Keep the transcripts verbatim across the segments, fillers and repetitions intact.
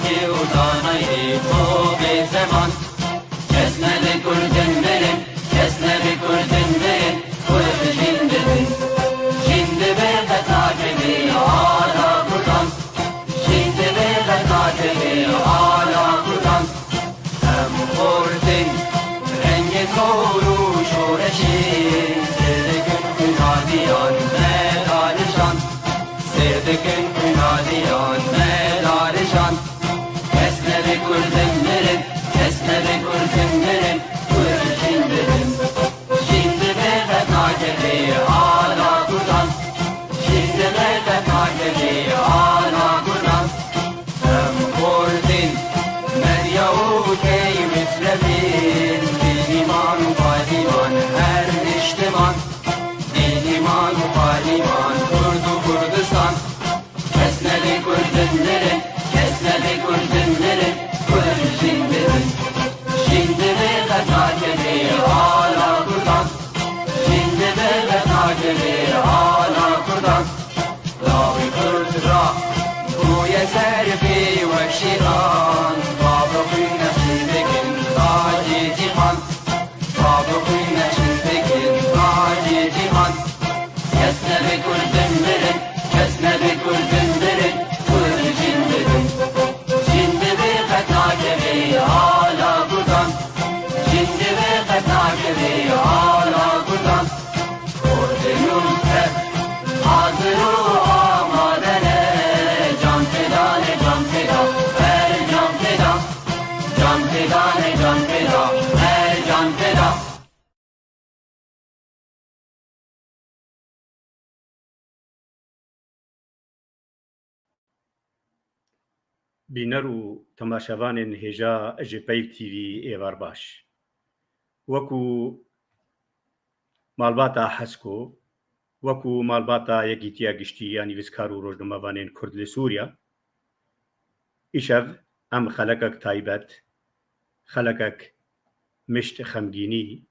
Kê û danayê xwe bê zeman. Kes nebe kurdin mirin, kes nebe kurdin mirin, kurd jîn dibin. Jîn dibe qet nakeve ala kurdan. Jîn dibe qet nakeve ala kurdan. Em xortin rengê zor û şoreşê, sêr dikin xwîna diyan me darişan. Sêr dikin xwîna diyan me darişan. Kes nebe kurdin mirin, kes nebe kurdin mirin, kurd jîn dibin. Jîn dibe qet nakeve ala kurdan. Jîn dibe qet nakeve ala kurdan. Em xortin medya û key mislevin, dîniman û padiman her niştiman. Dîniman û padiman, Kurd û Kurdistan. Kes nebe kurdin mirin, kes nebe kurdin mirin, kurd jîn dibin. Jîn dibe qet nakeve ala kurdan. Jîn dibe qet nakeve ala kurdan. Lawê kurd ra bûye ser pê wek şêtan. Bavro xwîna şîn dikin tacê cîhan. Bavro xwîna şîn dikin tacê cîhan. Kes nebe kurdin mirin, kes nebe kurdin mirin, kurd jîn dibin. Jîn dibe qet nakeve ala kurdan. Jîn dibe qet nakeve ala kurdan. Kurdê nû tev hazir û amade ne. Can feda ne, can feda, her can feda. Can feda ne, can feda, her can feda. Bîner û temaşevanên hêja ji Peyv T V êvar baş. Wekû malbata Hesko, wekû malbata Yekîtiya Giştî ya Nivîskar û Rojnamevanên Kurd li Sûriya, îşev em xelekek taybet, xelekek mişt xemgînî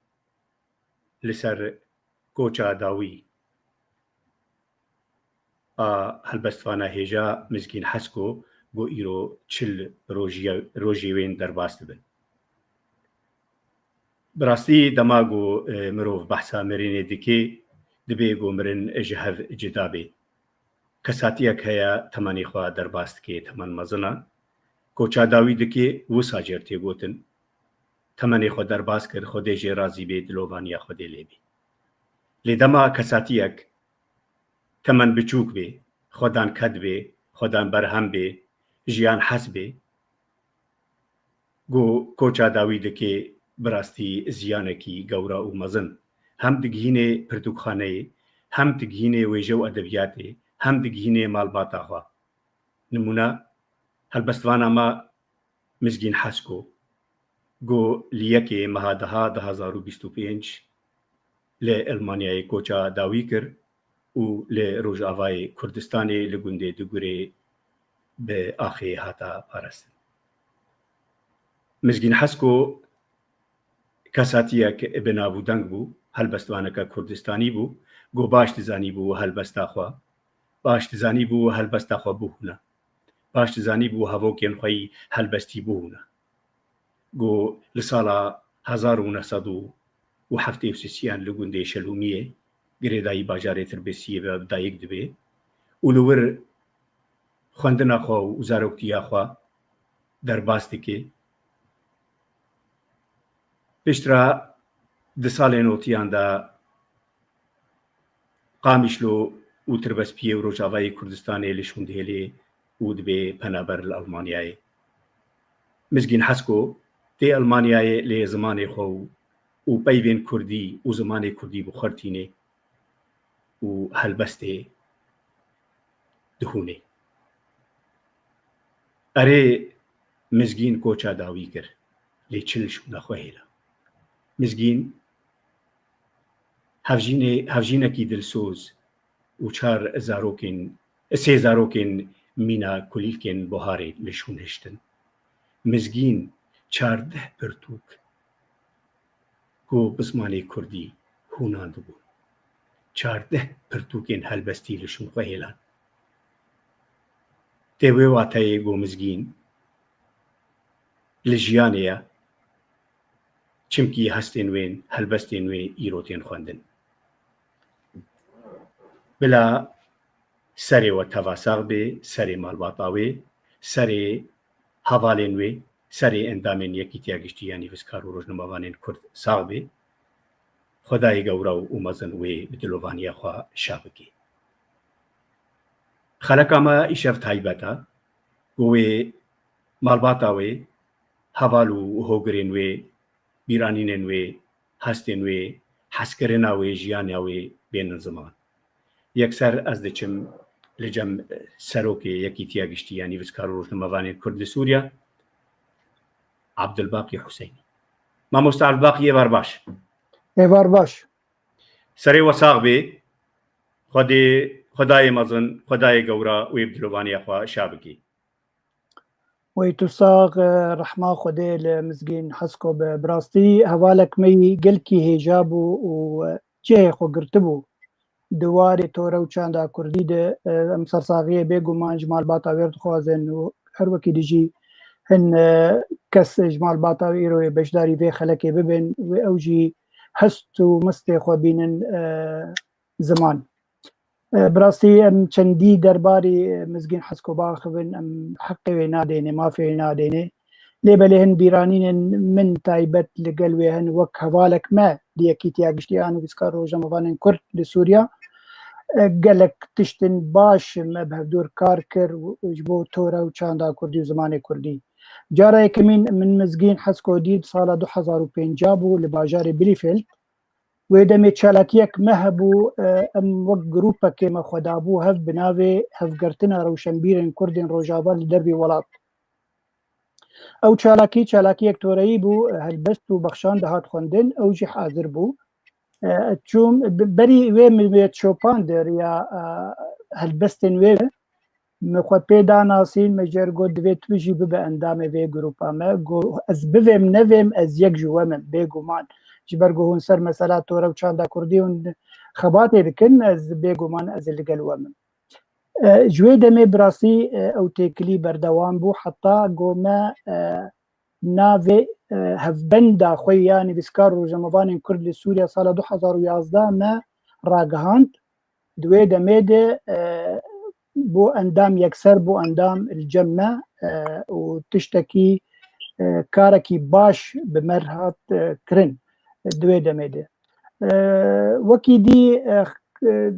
li ser koça dawî a helbestvana hêja Mizgîn Hesko ku îro çil rojiye, rojê wên derbas dibin. Bi rastî dema ku, e, mirov behsa mirinê dike, dibê ku mirin ji hev cida bê. Kesatiyek heye temenê xwe derbas dike, temen mezin e. Koça dawî dike, wisa jê re tê gotin. Temenê xwe derbas kir, Xwedê jê razî bê, dilovaniya Xwedê lê bê. Lê dema kesatiyek temen biçûk bê, xwedan ked bê, xwedan berhem bê, jiyan hes bê, ku koça dawî dike bi rastî ziyanekî gewra û mezin. Hem digihînê pirtûkxaneyê, hem digihînê wêje û edebiyatê, hem digihînê malbata xwe. Nimûne, helbestvana me Mizgîn Hesko, ku li yekê meha deha du hazar û bîst û pênc li Elmanyayê koça dawî kir û li Rojavayê Kurdistanê li gundê Digurê bi axê hata parastin. Mizgîn Hesko kesatiyek bi nav û deng bû, helbestvaneke Kurdistanî bû, ku baş dizanîbû helbesta xwe, baş dizanîbû helbesta xwe bihûne, baş dizanîbû hevokên xwe yî helbestî bihûne. Ku li sala hezar û neh sed û heftê û sisiyan li gundê Şelûmiyê, girêdayî bajarê Tirbêsiyê ve bi dayik dibe û li wir xwendina xwe û zaroktiya xwe derbas dike. Piştre di salên notiyan de Qamişlo û Tirbespiyê û Rojavayê Kurdistanê li şûn dihêlê û dibe penaber li Almanyayê. Mizgîn Hesko tê Almanyayê lê zimanê xwe û, û peyvên kurdî û zimanê kurdî bi xwe re tîne û helbestê dihûne. Erê, Mizgîn koça dawî kir, lê çi li şûna xwe hêla. Mizgîn hevjînê-, hevjînekî dilsoz û çar zarokên, sê zarokên mîna kulîlkên buharê li şûn hiştin. Mizgîn çardeh pirtûk ku bi zimanê kurdî hûnandibûn. Çardeh pirtûkên helbestî li şûn xwe hêlan. Tê wê wateyê ku Mizgîn li jiyanê ye. Çimkî hestên wê, helbestên wê îro tên xwendin. Bila serê we teva sax bê, serê malbata wê, serê hevalên wê, serê endamên Yekîtiya Giştî ya Nivîskar û Rojnamevanên Kurd sax bê. Xwedayê gewra û mezin wê bi dilovaniya xwe şa bike. Xeleka me îşev taybet e ku wê malbata wê, heval û hogirên wê, bîranînên wê, hestên wê, hezkirina wê, jiyana wê bênin ziman. Yekser ez diçim li cem serokê Yekîtiya Giştî ya Nivîskar û Rojnamevanên Kurd li Sûriya, Abdulbaqî Huseynî. Mamoste Abdulbaqî, êvar baş. Êvar baş. Serê we sax bê. Xwedê, Xwedayê mezin, Xwedayê gewra wê bi dilovaniya xwe şa bikî. Wey tu sax, e, rehma Xwedê li Mizgîn Hesko be. Bi rastî hevalek me yî gelkî hêja bû û, e, cihê xwe girtibû. Di warê tore û çanda kurdî de, e, em sersaxiyê bêguman ji malbata wê re dixwazin û her wekî dî jî hin, e, kes ji malbata wê îro yê beşdarî vê xelekê bibin, wê ew jî hest û mistê xwe bînin, e, ziman. E, bi rastî em çendî derbarî, e, Mizgîn Hesko biaxivin, em heqê wê nadêne, mafê wê nadêne. Lê belê hin bîranînên min taybet li gel wê hin, wek hevalek me di Yekîtiya Giştî ya Nivîskar Rojnamevanên Kurd li Sûriya, e, gelek tiştin baş me bi hevdûr kar kir û ji bo tore û çanda kurdî û zimanê kurdî. Cara yekemîn min Mizgîn Hesko dît sala du hezar û pênc bû li bajarê Bielefeld. Wê demê çalakiyek me hebû, e, em wek grûpekê me xwe dabû hev bi navê Hevgirtina Rewşenbîrên Kurdên Rojava li dervî welat. Ew çalakî, çalakiyek toreyî bû, e, helbest û bexşan dihat xwendin, ew jî hazir bû. E, çûm, bi-, berî wê min wê şopand riya, e, helbestên wê be. Min xwe pê da nasîn, min jê re got, divê tu jî bibe endamê vê grûpa me. Got, ez bivêm nevêm, ez yek ji we me, bêguman. Ji ber ku hûn ser mesela tore û çanda kurdî hûn xebatê dikin, ez bêguman ez ê li gel we me. E, ji wê demê bi rastî, e, ew têkilî berdewam bû, heta ku me, e, navê, e, hevbenda xwe ya nivîskar û rojnamevanên Kurd li Sûriya sala du hezar û yazdeh me ragihand. Di wê demê de, e, bû endam, yekser bû endam li cem me, e, û tiştekî, e, karekî baş bi me re hat, e, kirin di wê demê de. E, wekî dî, e, e,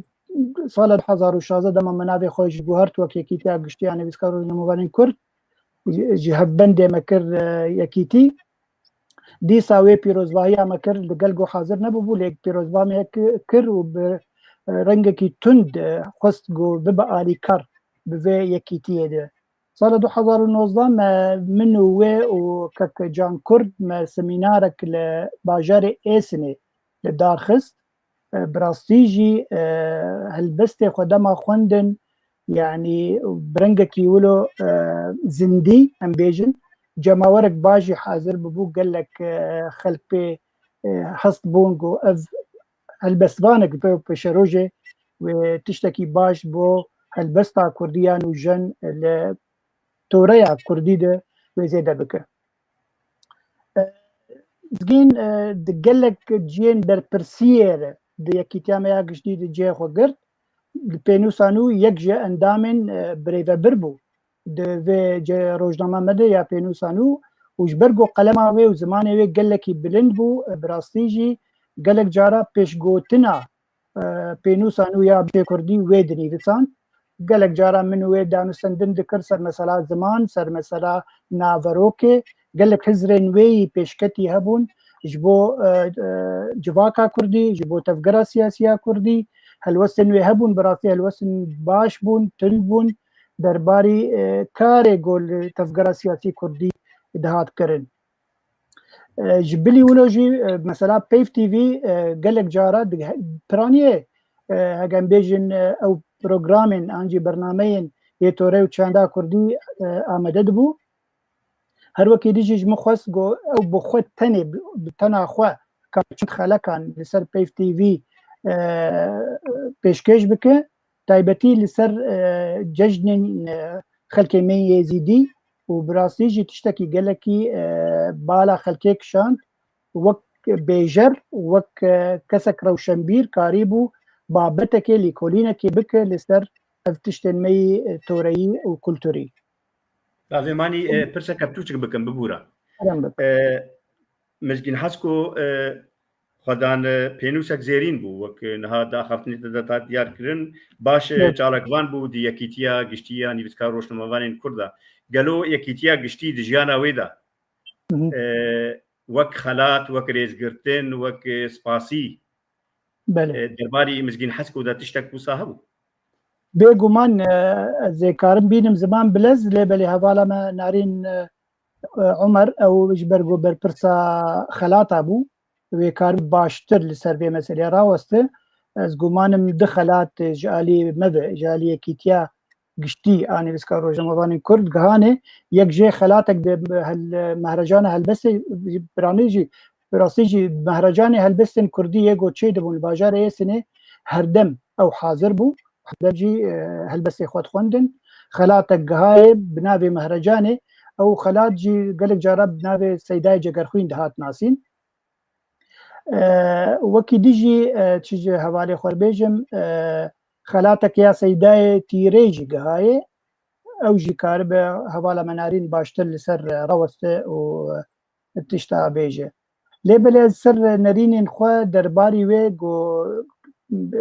sala du hezar û şazdeh dema me navê xwe ji guhert wek Yekîtiya Giştî ya Nivîskar û Rojnamevanên Kurd, ji, ji hevbendê me kir, e, yekîtî. Dîsa wê pîrozbahiya me kir, li gel ku hazir nebûbû, lê pîrozbahiya me ki-, kir û bi, e, rengekî tund, e, xwest ku bibe alîkar bi vê yekîtiyê de. Sala du hezar û nozdeh me, min û wê û kek Can Kurd me semînarek li bajarê Êsinê li dar xist. E, bi rastî jî, e, helbestê xwe dema xwendin, yanî bi rengekî wilo, e, zindî, em bêjin, cemawerek baş jî hazir bûbû, gelek, e, xelk pê, e, hest bûn ku ev helbestvanek bi pêşerojê wê tiştekî baş bo helbesta kurdî yan û jen li toreya kurdî de wê zêde bike. E, Mizgîn, e, di gelek cihên berpirsiyê re di Yekîtiya me ya Giştî de cihê xwe girt. Li pênûsa nû yek ji endamên, e, birêvebir bû di vê ce-, rojnama me de ya pênûsa nû û ji ber ku qelema wê û zimanê wê gelekî bilind bû, e, bi rastî jî gelek cara pêşgotina e, pênûsan û ya bê kurdî wê dinivîsan. Gelek caran min û wê danûstendin dikir ser mesela ziman, ser mesela naverokê. Gelek hizrên wê yî pêşketî hebûn ji bo, e, e, civaka kurdî, ji bo tevgera siyasî ya kurdî. Helwestên wê hebûn, bi rastî helwestên baş bûn, tund bûn. Derbarî, e, karê ku li tevgera siyasî kurdî dihat kirin. E, ji bilî wilo jî, e, mesela Peyv T V, e, gelek cara di he-, piraniyê, e, heke em bêjin, e, ew programên an jî bernameyên yê tore û çanda kurdî, e, amade dibû. Her wekî dî jî ji min xwest ku ew bi xwe tenê, bi, bi tena xwe ka çend xelekan li ser Peyv T V, e, pêşkêş bike. Taybetî li ser, e, cejnên, e, xelkê me yê Êzîdî, û bi rastî jî tiştekî gelekî, e, bala xelkê kişand, wek bêjer, wek, e, kesek rewşenbîr karîbû babetekê, lîkolînekê bike li ser ev tiştên me yî, e, toreyî û kulturî. Bavê Manî, e, pirseke piçûçik bikim, bibûre. Kerem bike. E, Mizgîn Hesko, e, xwedan, e, pênûsek zêrîn bû, wek, e, niha di axaftinê de hat diyar kirin. Baş, e, Evet. çalakvan bû di yekîtiya giştî ya nivîskar rojnamevanên Kurd de. Gelo yekîtiya giştî di jiyana wê de, Hı hı. e, wek xelat, wek rêzgirtin, wek, e, spasî, Belê. e, derbarî Mizgîn Hesko de tiştek wisa hebû? Bêguman, e, ez ê karim bînim ziman bilez, lê belê hevala me Narîn, e, e, Omer, ew ji ber ku berpirsa xelata bû, wê karibî baştir li ser vê meselê raweste. Ez gumanim du xelat ji alî me ve, ji alî yekîtiya giştî a nivîskar rojnamevanên Kurd gihane. Yek jê xelatek di hel-, mehrecana helbestê, piranî jî, bi rastî jî mehrecanê helbestên Kurdî yê ku çêdibûn li bajarê Êsinê, herdem ew hazir bû. Herdem jî, e, helbestê xwe dixwendin. Xelatek gihayê bi navê mehrecanê, ew xelat jî gelek cara bi navê Seydayê Cegerxwîn dihat nasîn. E, wekî dî jî, e, çi ji hevalê xwe bêjim, e, xelatek ya Seydayê Tîrê jî gihayê. Ew jî karibe hevala me Narîn baştir li ser, e, raweste û, e, tişta bêje. Lê belê ez ser nerînên xwe derbarî wê ku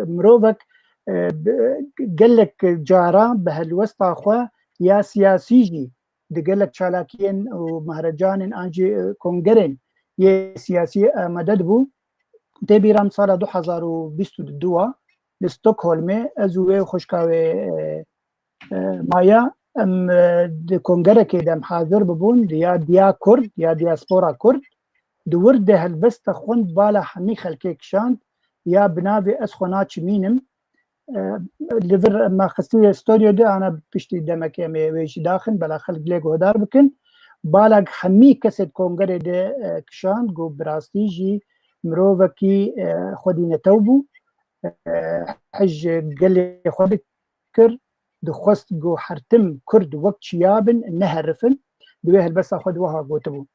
mirovek, e, bi, gelek cara bi helwesta xwe ya siyasî jî di gelek çalakiyên û mehrecanên an jî, e, kongerên yê siyasî amade dibû. Tê bîra min sala du hezar û bîst û du a li Stockholmê ez û wê û xwişka wê, e, e, Maya, em, e, di kongerekê de em hazir bibûn, di ya diya Kurd, ya diaspora Kurd, di wir de helbesta xwe bala hemî xelkê kişand, ya bi navê Ez xwe naçimînim, e, li vir me xistiye stûdyo de, ana piştî demekê em ê wê jî daxin, bela xelk lê guhdar bikin. Balak hemî kesê di kongerê de, e, kişand, ku bi rastî jî mirovekî, e, xwedî netew bû. E, hij gelê xwe dikir, dixwest ku her tim Kurd wek çiya bin, neherifin. Di wê helbesta xwe de wiha gotibû.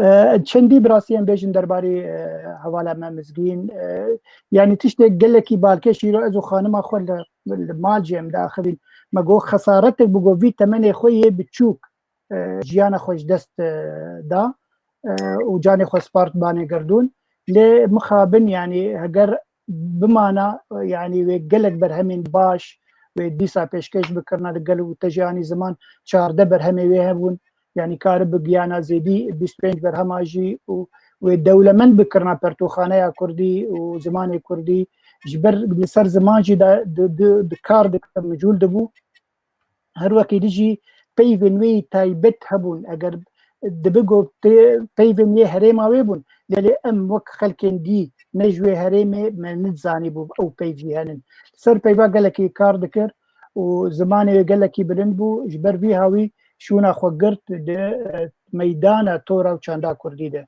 E, çendî bi rastî em bêjin derbarê, e, hevala me Mizgîn. E, yanî tiştê gelekî balkêş îro ez û xanima xwe li, li mal jî em diaxivîn. Me got xesaretek bû, got vî temenê xwe yê biçûk, e, jiyana xwe ji dest, e, da, e, û canê xwe spart banê gerdûn. Lê mixabin, yanî heger bimana, e, yanî wê gelek berhemên baş wê dîsa pêşkêş bikirina li gel û te jî anî ziman çardeh berhemê wê hebûn. Yanî karibi giyana zêdî bîst pênc berhema jî û wê dewlemend bikirina pertûkxaneya kurdî û zimanê kurdî. Ji ber li ser ziman jî de di, di, di kar dikir, micûl dibû. Her wekî dî jî peyvên wê yî taybet hebûn. Eger dibi got peyvên yê herêma wê bûn, lê, lê em wek xelkên dî ne ji wê herêmê me nizanîbû ew peyv jî henin. Li ser peyva gelekî kar dikir û zimanê wê gelekî bilind bû. Ji ber vî hawî şûna xwe girt di, e, meydana tora û çanda kurdî de.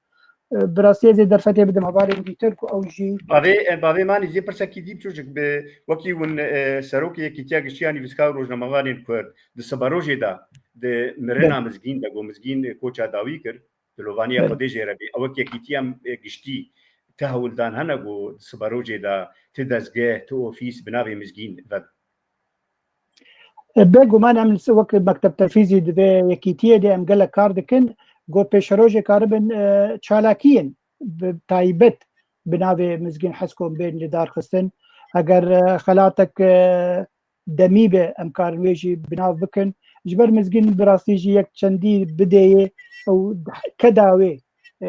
E, bi rastî ez ê derfetê bidim hevalên dîtir ku ew jî Bavê, e, bavê Manî zê pirsekî dî biçûçik bi wekî hûn, e, serokê Yekîtiya Giştî ya Nivîskar û Rojnamevanên Kurd di siberojê de di mirina Be- Mizgîn de got Mizgîn, e, koça dawî kir, dilovaniya Be- Xwedê jê re bê. Ew wek yekîtiya, e, giştî ti hewldan hene ku di siberojê de ti dezgeh, ti ofîs bi navê Mizgîn vebe? E, bêguman em li wek mekteb tefîzî di vê yekîtiyê de em gelek kar dikin. Ku pêşerojê karibin, e, çalakiyên bi taybet bi navê Mizgîn Hesko bên li dar xistin. Eger, e, xelatek, e, demî be, em karin wê jî bi nav bikin. Ji ber Mizgîn bi rastî jî yek çendî bidêyê û keda wê, e,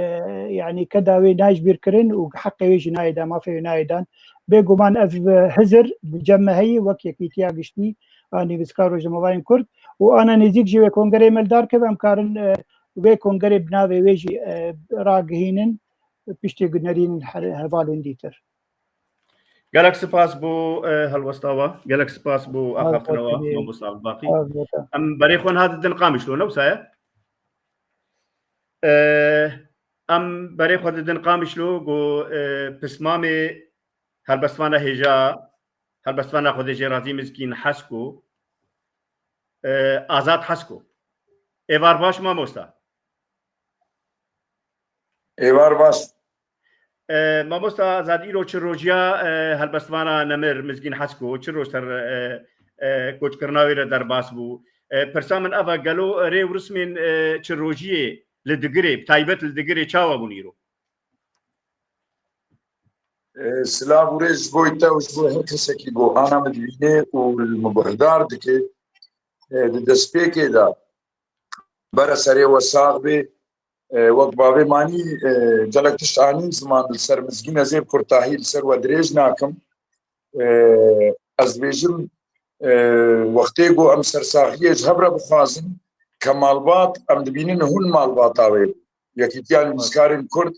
yanî keda wê nayê ji bîr kirin û heqê wê jî nayê dan, mafê wê nayê dan. Bêguman ev, e, hizir li cem me heye wek Yekîtiya Giştî a Nivîskar û Rojnamevanên Kurd û ana nêzîk jî wê kongerê me li dar keve, em karin, e, wê kongerê bi navê wê jî, e, ragihînin, piştî gunerîn her-, hevalên dîtir. Gelek spas bo, e, helwesta we. Gelek spas bo axaftina we, Mamosta Abdulbaqî. Em berê xwe niha didin Qamişlo, ne wisa ye? E, em berê xwe didin Qamişlo, go, e, pismamê helbestvana hêja, helbestvana Xwedê jê razî Mizgîn Hesko, e, Azad Hesko. Êvar baş mamosta. Êvar baş. E, mamosta Azad, îro çi rojiya e, helbestvana Nemir Mizgîn Hesko çi roj ser e, e, koçkirina wê re derbas bû? E, pirsa min ev e, gelo rê û rismên e, çi rojiyê li Digirê, bi taybet li Digirê çawa bûn îro? E, silav û rêz ji bo te û ji bo her kesekî ku ana min dibîne û li min guhdar dike. E, di destpêkê de bere serê we sax bê. E, wek bavê manî e, gelek tişt anîn ziman li ser Mizgîn, ez ê bi kurtahî li ser we dirêj nakim. E, ez dibêjim e, wextê ku em sersaxiyê ji hev re bixwazin, ke malbat em dibînin hûn malbata wê bû. Yekîtiya Nivîskarên Kurd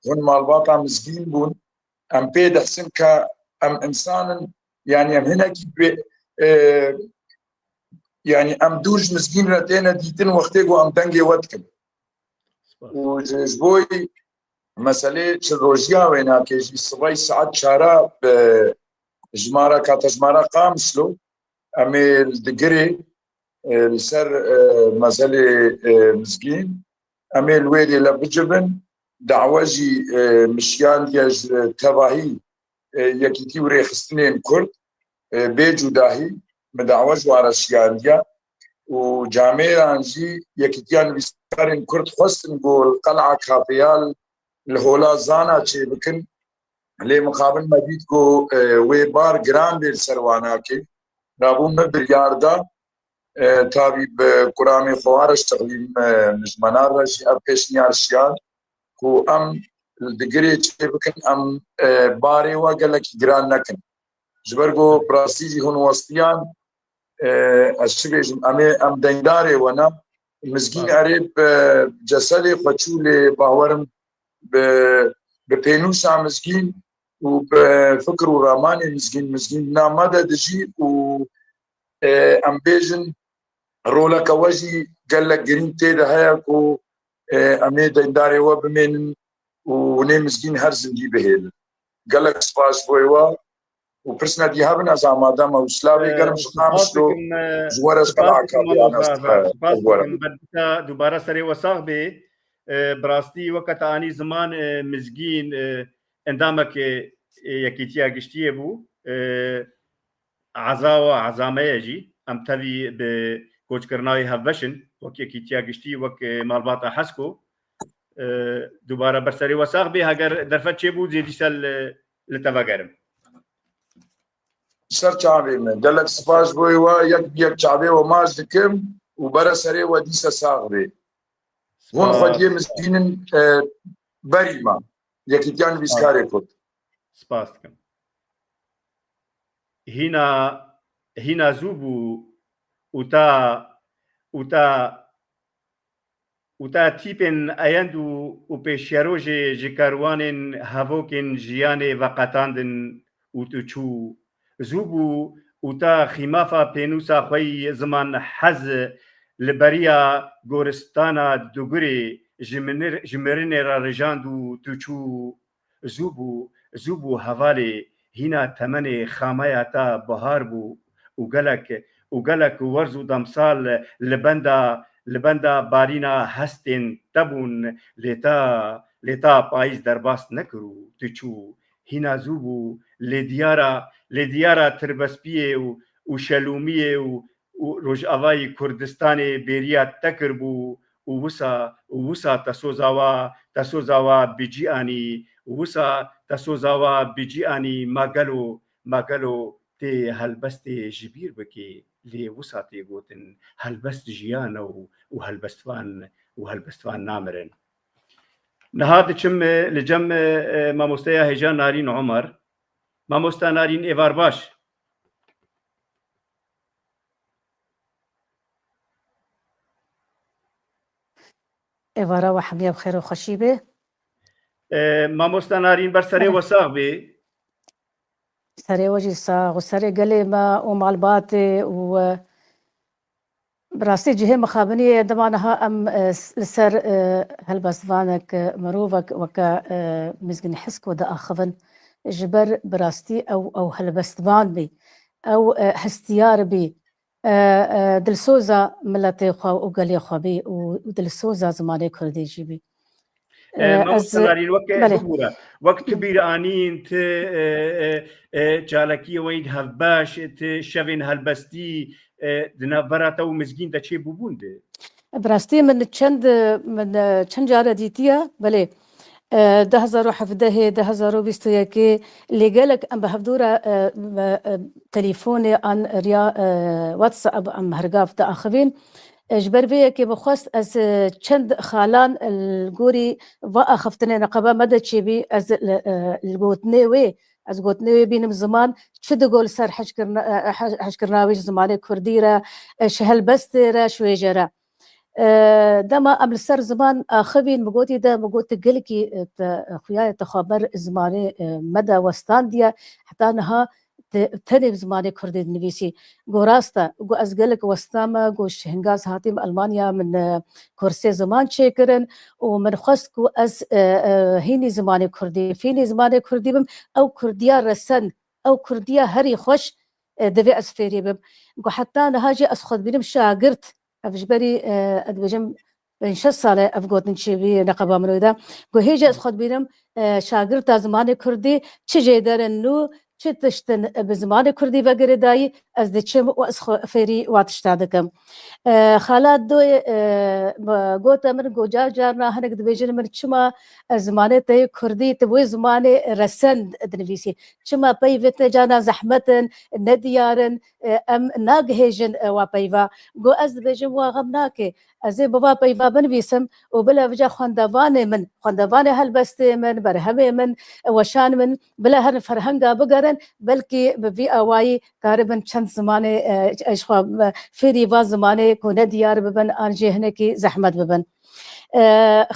hûn malbata Mizgîn bûn. Em pê dihsin ke em însan in, yanî em hinekî pê, e, yanî em dûr ji Mizgîn re têne dîtin wextê ku em dengê we dikin. Û ji, ji bo meselê çi rojiya wê nake jî sibay saet çara bi jimara katejmara Qamişlo em ê li Digirê e, li ser e, mezelê e, Mizgîn em ê li wê dê lev bicivin. Dawe jî e, min şiyandiye ji tevahî e, yekîtî û rêxistinên Kurd e, bê cudahî min dawe ji wan re şiyandiye û camêran jî Yekîtiya Nivîskarên Kurd xwestin ku li Qel'a Kapiyal li hola Zana çêbikin. Lê mixabin me dît ku e, wê bar giran bê li ser wan nake. Rabû me biryar da e, tabî bi kuramê xwe re ji texlîm e, mijmenar re jî ev pêşniyar şiyar ku em li Digirê çê bikin, em e, barê we gelekî giran nekin. Ji ber ku bi rastî jî hûn westiyan e, ez çi bêjim, em ê em deyndarê we ne. Mizgîn erê bi cesedê xwe çû lê bawerim bi, bi pênûsa Mizgîn û bi fikir û ramanê Mizgîn, Mizgîn di nav me de dijî û e, em bêjin roleke we jî gelek girîng tê de heye ku e, em ê deyndarê we bimênin û hûnê Mizgîn her zindî bihêlin. Gelek spas ji bo we û pirsine dî hebin ez amade me û silavê germ ji Qamişlo ji we re ji Qel'a Kapiyal ez dixwim. Dubare serê we sax bê. E, bi rastî weke te anî ziman e, Mizgîn e, endameke e, Yekîtiya Giştiyê bû. E, eza we eza me ye jî. Em tevî bi koçkirina wê hevbeş in. Wek Yekîtiya Giştî, wek e, malbata Hesko. E, dubare ber serê we sax bê. Heger derfet çêbû, zêdî ser li, li te vegerim. Ser çavê me. Gelek spas bo we, yek bi yek çavê we maç dikim û bere serê we dîse sax bê. Hûn xwediyê Mizgîn in e, berî me. Yekîtiya Nivîskarê Kurd. Spas dikim. Hîna, hîna zû bû û ta, û ta, û ta tîpên eyend û, û pêşerojê ji kerwanên hevokên jiyanê veqetandin û tu çû. Zû bû û ta xîmafa pênûsa xwe yî ziman hez li beriya goristana Dugurê ji minir-, ji mirinê re rijand û tu çû. Zû bû, zû bû hevalê, hîna temenê xameya te bihar bû û gelek, û gelek werz û demsal li benda, li benda barîna hestên te bûn, lê te, lê te payîz derbas nekir û tu çû. Hîna zû bû, lê diyara, lê diyara tirbespiyê û, û şelûmiyê û, û Rojavayî Kurdistanê bêriya te kiribû û wisa, û wisa te soza wa, te soza wa bi cî anî, û wisa te soza wa bi cî anî, ma gelo, ma gelo tê helbestê ji bîr bikî, lê wisa tê gotin, helbest jiyan e û, û helbestvan, û helbestvan namirin. Niha diçim, e, li cem, e, e, mamosteya hêja Narîn Omer. Mamosta Narîn, êvar baş. Êvara we hemiya bi xêr û xweşî bê. E, mamosta Narîn, ber serê we sax bê. Serê we jî sax û serê gelê me û malbatê û, e, bi rastî cihê mixabiniyê dema niha em, e, s-, li ser, e, helbestvanek, e, mirovek weke, e, Mizgîn Hesko diaxivin. Ji ber bi rastî ew, ew helbestvan bî. Ew, e, hestiyar bî. e, e, dilsoza miletê xwe û gelê xwe bî û, û dilsoza zimanê kurdî jî bî. E, E, ez, Mamoste Narîn, weke belê. Bibûre, wek tu bîr anîn, tu, e, e, e, çalakiyê we yên hevbeş, tu şevên helbestî, e, di navbera te û Mizgîn de çê bûbûn de? Bi rastî min çend, min, e, çend care dîtiye, belê. E, du hezar û hevdehê, du hezar û bîst û yekê, lê gelek em bi hevdû re, e, me, e, telîfonê an riya, e, WhatsApp em hergav diaxivîn. E, ji ber vê yekê min xwest ez, e, çend xalan, e, li gorî va axiftinê neqeba me de çêbî, ez li, e, li gotinê wê, ez gotinê wê bînim ziman çi digo li ser hejkirina, e, hej-, hejkirina wê ji zimanê kurdî re, e, ji helbestê re, ji wêje re. E, dema em li ser ziman axivîn, min gotî de, min got, tu gelekî, e, te, e, xuya ye, te xwe ber zimanê, e, me de westandiye, heta niha te-, tenê bi zimanê kurdî dinivîsî. Got, rast e. Got, ez gelek westa me, got, ji hinga ez hatîm Elmanya, min, e, kursê ziman çêkirin û min xwest ku ez, e, e, hînî zimanê kurdî, fînî zimanê kurdî bim, ew kurdiya resen, ew kurdiya herî xweş, e, divê ez fêrî bim. Got, heta niha jî ez xwe dibînim şagirt. Ev ji berî, e, ez dibêjim, pênc şeş sal e ev gotin çêbî neqeba min wê de. Got, hêjî ez xwe dibînim, e, şagirta zimanê kurdî, çi jêder in nû, çi tişt in, e, bi zimanê kurdî ve girêdayî, ez diçim û ez xwe fêrî wa tişta dikim. E, xala doyê, e, gote min, got, car carna hinek dibêjin min, çima, e, zimanê te yê kurdî, tu wê zimanê resen dinivîsî? Çima peyvê te carna zehmet in, nediyar in, e, em nagihêjin, e, wa peyva. Got, ez dibêjim wa xem nake. Ez ê bi va peyva binivîsim û bila vêca xwendevanê min, xwendevanê helbestê min, berhemê min, e, weşan min, bila herin ferhenga bigerin, belkî bi vî awayî karibin çend zimanê, e, e, ji xwe, e, fêrî va zimanê ku nediyar bibin an jî hinekî zehmet bibin. E,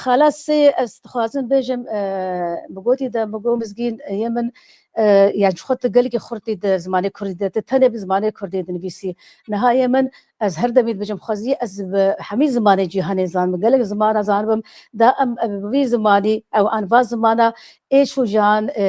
xala sê, ez dixwazim bêjim, e, bi gotî de, bi got Mizgîn, e, yê min, e, yani ji xwe tu gelekî xurtî di zimanê kurdî de, tu tenê bi zimanê kurdî dinivîsî. Niha yê min, ez her demî dibêjim xwezî, ez bi hemî zimanê cîhanê zanim, gelek zimana zanibim, da em, em bi vî zimanî, ew an va zimana êş û jan, e,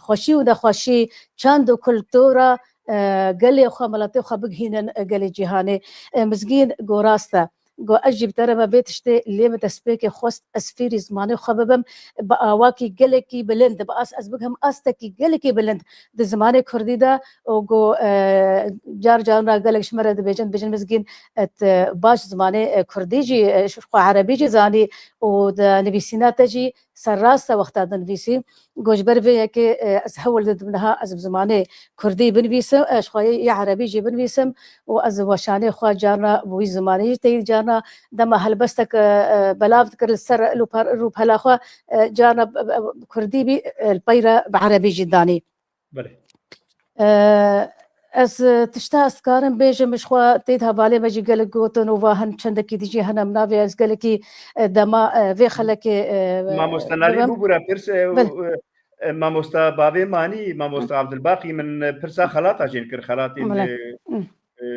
xweşî û nexweşî, çand û kultura, e, gelê xwe, miletê xwe bigihînin, e, gelê cîhanê. E, Mizgîn got rast e. Got, ez jî bi te re me vê tiştê lê min destpêkê xwest ez fêrî zimanê xwe bibim, bi awakî gelekî bilind, bi as-, ez bigihim astekî gelekî bilind di zimanê kurdî de û got, e, car caran re gelek ji me re dibêjin, dibêjin Mizgîn, e, tu baş zimanê, e, kurdî jî, e, ji xwe erebî jî zanî û di nivîsîna te jî serrast e wexta dinivîsî. Got, ji ber vê yekê, e, ez hewl didim niha ez bi zimanê kurdî binivîsim, e, ji xwe yê erebî jî binivîsim û ez weşanê xwe carna bi wî zimanê jî teyî carna dema helbestek, e, e, belav dikir li ser rûpar-, rûpela xwe, e, carna, e, e, kurdî bî, e, li pey re bi erebî jî danî. Belê. E, ez, e, tişta ez dikarim bêjim, ji xwe tê di hevalê me jî gelek gotin û va hin çendekî dijî hene min navê ez gelekî, e, dema, e, vê xelekê, e, Mamoste Narîn bibim. Bibûre pirs, e, Belê. E, e, mamosta bavê manî, mamosta Hı. Abdulbaqî min, e, pirsa xelata jê kir, xelatên, Belê. E, Hı. e,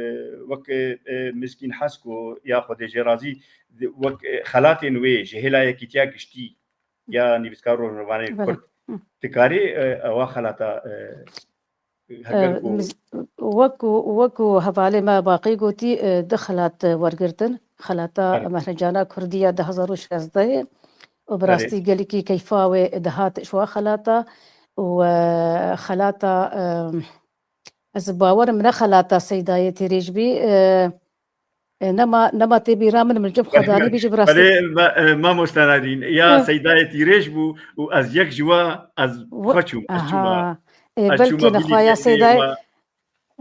wek, e, e, Mizgîn Hesko ya Xwedê jê razî, wek, e, xelatên wê ji hêla yekîtiya giştî ya nivîskar rojnamevanê Belê. Kurd. Hı. Dikarî, e, ewa xelata, e, heger E, ku miz-, wek ku, wek ku hevalê me Baqî gotî, e, du xelat, e, wergirtin. Xelata Belê. Mehrecana Kurdî ya du hezar û şezdehê û bi Belê. Rastî gelekî keyfa wê dihat ji wa xelata û, e, xelata, e, ez bawerim ne xelata Seydayê Tîrêj bî, e, E, nema, nema tê bîra min, min cem xwedanî bî jî bi rastî. Belê, ma-, e, mamoste Nadîn, ya Hı. Seydayê Tîrêj bû û ez yek ji wa, ez Wa-, xwe çûm, ez çûma. Aha. E, Ez belkî çûma nexwe bilî ya tê-, Seydayê, têma.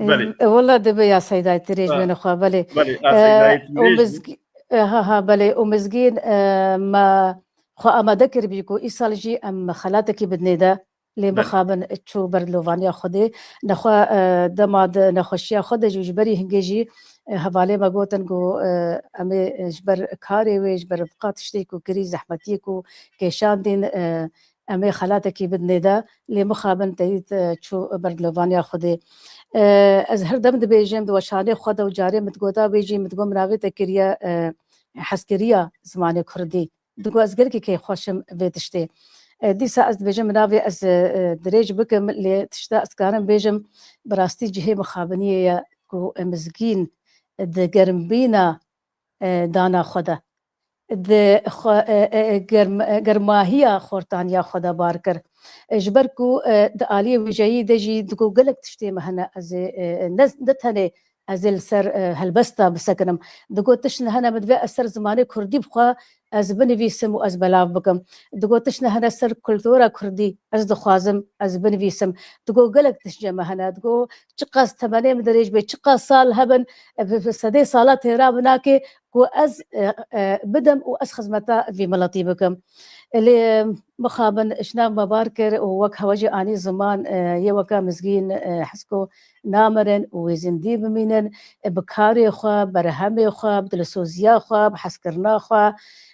E, Belê. e, wela dibe ya Seydayê Tîrêj Ha. bê nexwe, belê. Belê, a E, Seydayê û Tîrêj bû. Mizg-, e, ha, ha, belê. Û Mizgîn, e, me xwe amade kiribî ku îsal jî em xelatekî bidinê de. Lê Belê. mixabin çû ber dilovaniya Xwedê. Nexwe, e, dema di nexweşiya xwe de jî û ji berî hingê jî, e, hevalê me gotin ku, e, em ê, e, ji ber karê wê, ji ber vqa tiştê ku kirî, zehmetiyê ku kêşandîn, e, em ê xelatekî bidinê de. Lê mixabin teyît, e, çû ber dilovaniya Xwedê. E, ez her dem dibêjim, di weşanê xwe de û carê min digota wê jî, min digot min navê te kiriye, e, hezkiriya zimanê kurdî. Digo ez gelekî keyfxweş im vê tiştê. E, dîsa ez dibêjim, min navê ez, e, e, dirêj bikim, lê tişta ez dikarim bêjim, bi rastî cihê mixabiniyê ye ku, e, Mizgîn, di germbîna, e, dana xwe de, di xwe, e, e, germ-, e, germahiya xortaniya xwe de bar kir. E, ji ber ku, e, di aliyê wêjeyî de jî digot gelek tiştê me hene, ez ê, e, ne, ne tenê ez ê li ser, e, helbesta bisekinim. Digot tişt hene min divê ez ser zimanê kurdî bixwe ez binivîsim û ez belav bikim. Digot tişt hene ser kultura kurdî ez dixwazim ez binivîsim. Digot gelek tiştê me hene. Digot çiqas temenê min dirêj be, çiqas sal hebin, e, bi, bi sedê sala têra min nake ku ez, e, e, bidim û ez xizmeta vî miletî bikim. Lê mixabin ji nav me bar kir û wek hewe jî anî ziman, e, yê weke Mizgîn, e, Hesko namirin û wê zindî bimînin, e, bi karê xwe, berhemê xwe, bi dilsoziya xwe, bi hezkirina xwe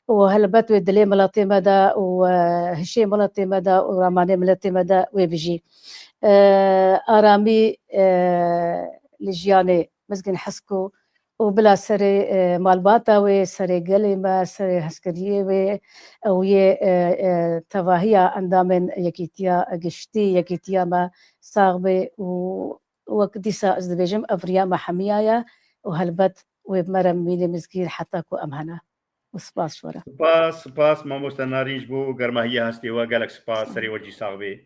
û helbet wê dilê miletê me de û, e, hişê miletê me de û ramanê miletê me de wê bijî. E, aramî, e, li jiyanê Mizgîn Hesko û bila serê, e, malbata wê, serê gelê me, serê hezkiriyê wê, ew yê, e, e, tevahiya endamên Yekîtiya Giştî, Yekîtiya me sax bê û wek dîsa ez dibêjim, ev riya me hemiya ye û helbet wê bi me re mînê Mizgîn heta ku em hene. Û spas ji we re. Spas, spas mamoste Narîn ji bo germahiya hestê we, gelek spas, serê we jî sax bê.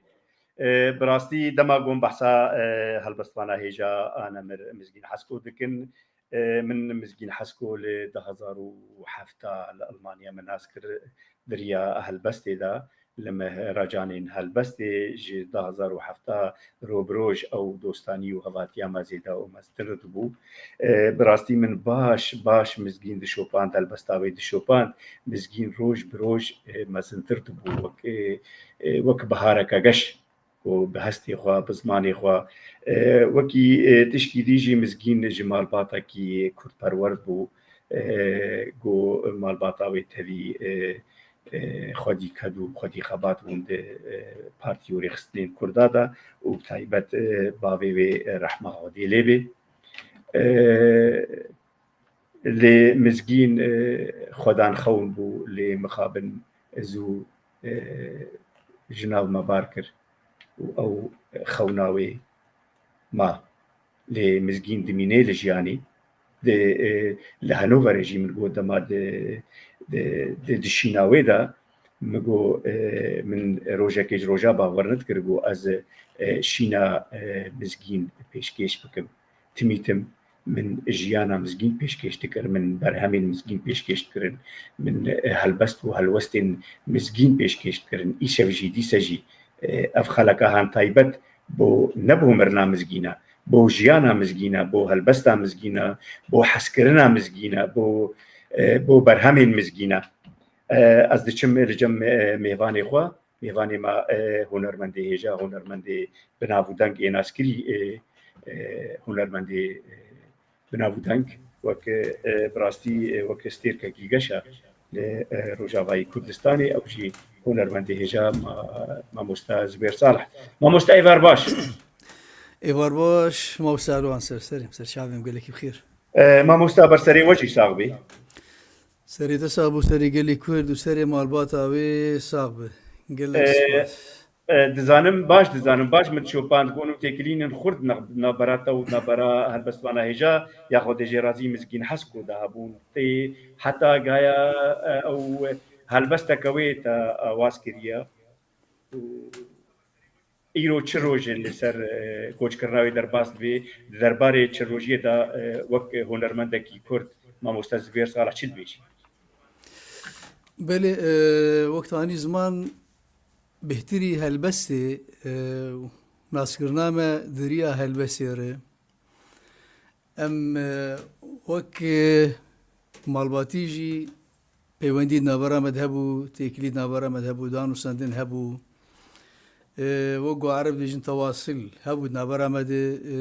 E, bi rastî dema gon behsa, e, helbestvana hêja Anemir Mizgîn Hesko dikin, e, min Mizgîn Hesko li du hezar û hevta li Almanya min nas kir, di riya helbestê de, li mehracanên helbestê ji du hezar û hevta ro bi roj ew dostanî û hevatiya me zêde û mezintir dibû. E, bi rastî min baş, baş Mizgîn dişopand, helbesta wê dişopand. Mizgîn roj bi roj, e, mezintir dibû, wek, e, e, wek bihareke geş ku bi hestê xwe, bi zimanê xwe, e, wekî, e, tişkî dî jî Mizgîn ji malbatekî kurdperwer bû, e, ku malbata wê tevî, e, e, xwedî ked û xwedî xebat bûn di, e, partî û rêxistinên kurda de û bi taybet, e, bavê wê, e, rehma Xwedê lê bê. E, lê Mizgîn, e, xwedan xewn bû, lê mixabin zû, e, ji nav me bar kir û ew xewna wê ma. Lê Mizgîn dimîne li jiyanî. Di, e, li Hanoverê jî min got dema di, di, di, di şîna wê de min got, e, min rojekê ji roja bawer nedikir, got ez, e, şîna, e, Mizgîn pêşkêş bikim. Timî tim min jiyana Mizgîn pêşkêş dikir, min berhemên Mizgîn pêşkêş dikirin, min, e, helbest û helwestên Mizgîn pêşkêş dikirin. Îşev jî, dîse jî, e, ev xeleka han taybet bo, ne bo mirina Mizgîn e, bo jiyana Mizgîn e, bo helbesta Mizgîn e, bo hezkirina Mizgîn e, bo, e, bo berhemên Mizgîn e. E, ez diçim li cem, e, mêvanê xwe, mêvanê me, e, hunermendê hêja, hunermendê bi nav û deng ê naskirî, e, e, hunermendê, e, bi nav û deng, wek, e, bi rastî, e, wek stêrkekî geş e li, e, Rojavayê Kurdistanê, ew jî hunermendê hêja ma-, mamoste Zubêr Salih. Mamoste, êvar baş. Êvar baş, mamoste Elwan, ser serê, ser çavê me, gelekî bi xêr. E, mamoste, ber serê we jî sax bî. Serê te sax bû, serê gelê Kurd û serê malbata wê sax be. Gelek, e, spas. E, dizanim, baş dizanim, baş min şopand ku hûn têkilînên xurt nav-, navbera te û navbera helbestvana hêja ya Xwedê jê razî Mizgîn Hesko de hebûn. Tê heta gaya, e, ew helbesteke wê te awaz kiriye. Îro çi roj e li ser, e, koçkirina wê derbas dibê? Di derbarê çi rojiyê de, e, wek hunermendekî Kurd, mamoste Zubêr Salih çi dibêjî? Belê, e, wek tanî ziman bêhtirî helbestê, e, naskirina me di riya helbestê re. Em, e, wek, e, malbatî jî peywendî di navbera me de hebû, têkilî di navbera me de hebû, danûstandin hebû. E, wek ku Ereb dibêjin tewasil hebû di navbera me de, e,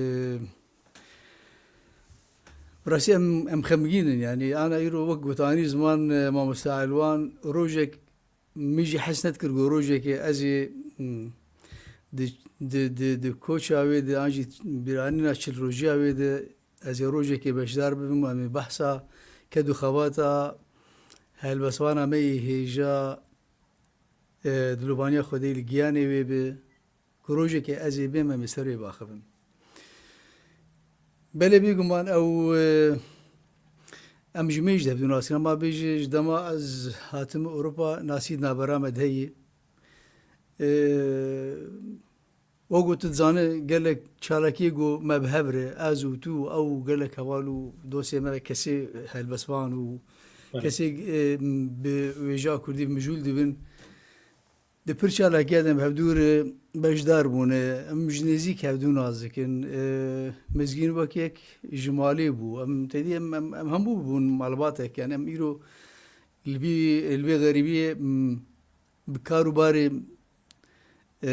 bi rastî em, em xemgîn in. Yanî ana îro wek gotanî ziman, e, mamoste Elwan, rojek min jî hes nedikir ku rojekê ez ê, hmm, di, di, di, di koça wê de an jî bîranîna çil rojiya wê de ez ê rojekê beşdar bibim, em ê behsa ked û xebata helbestvana me yê hêja, e, dilobaniya Xwedê li giyanê wê be, ku rojekê ez ê bêm, em ê ser wê biaxivin. Belê bêguman ew, e, Em ji me jî hevdû nas kirin. Ema bêje ji dema ez hatim Ewropa nasî navbera me de heye. Ee, wek ku tu dizane gelek çalakiyê ku me bi hev re, ez û tu û ew û gelek heval û dostê me kesê helbestvan û Evet. kesê, e, bi wêja kurdî mijûl dibin. Di pir çalakiya de em hevdû re beşdar bûne. Em ji nêzîk hevdû nas dikin. E, Mizgîn wek yek ji malê bû. Em tedî em, em, em hemû bûn malbatek. Yani em îro li vî, li vê xerîbiyê, m, bi kar û barê, e,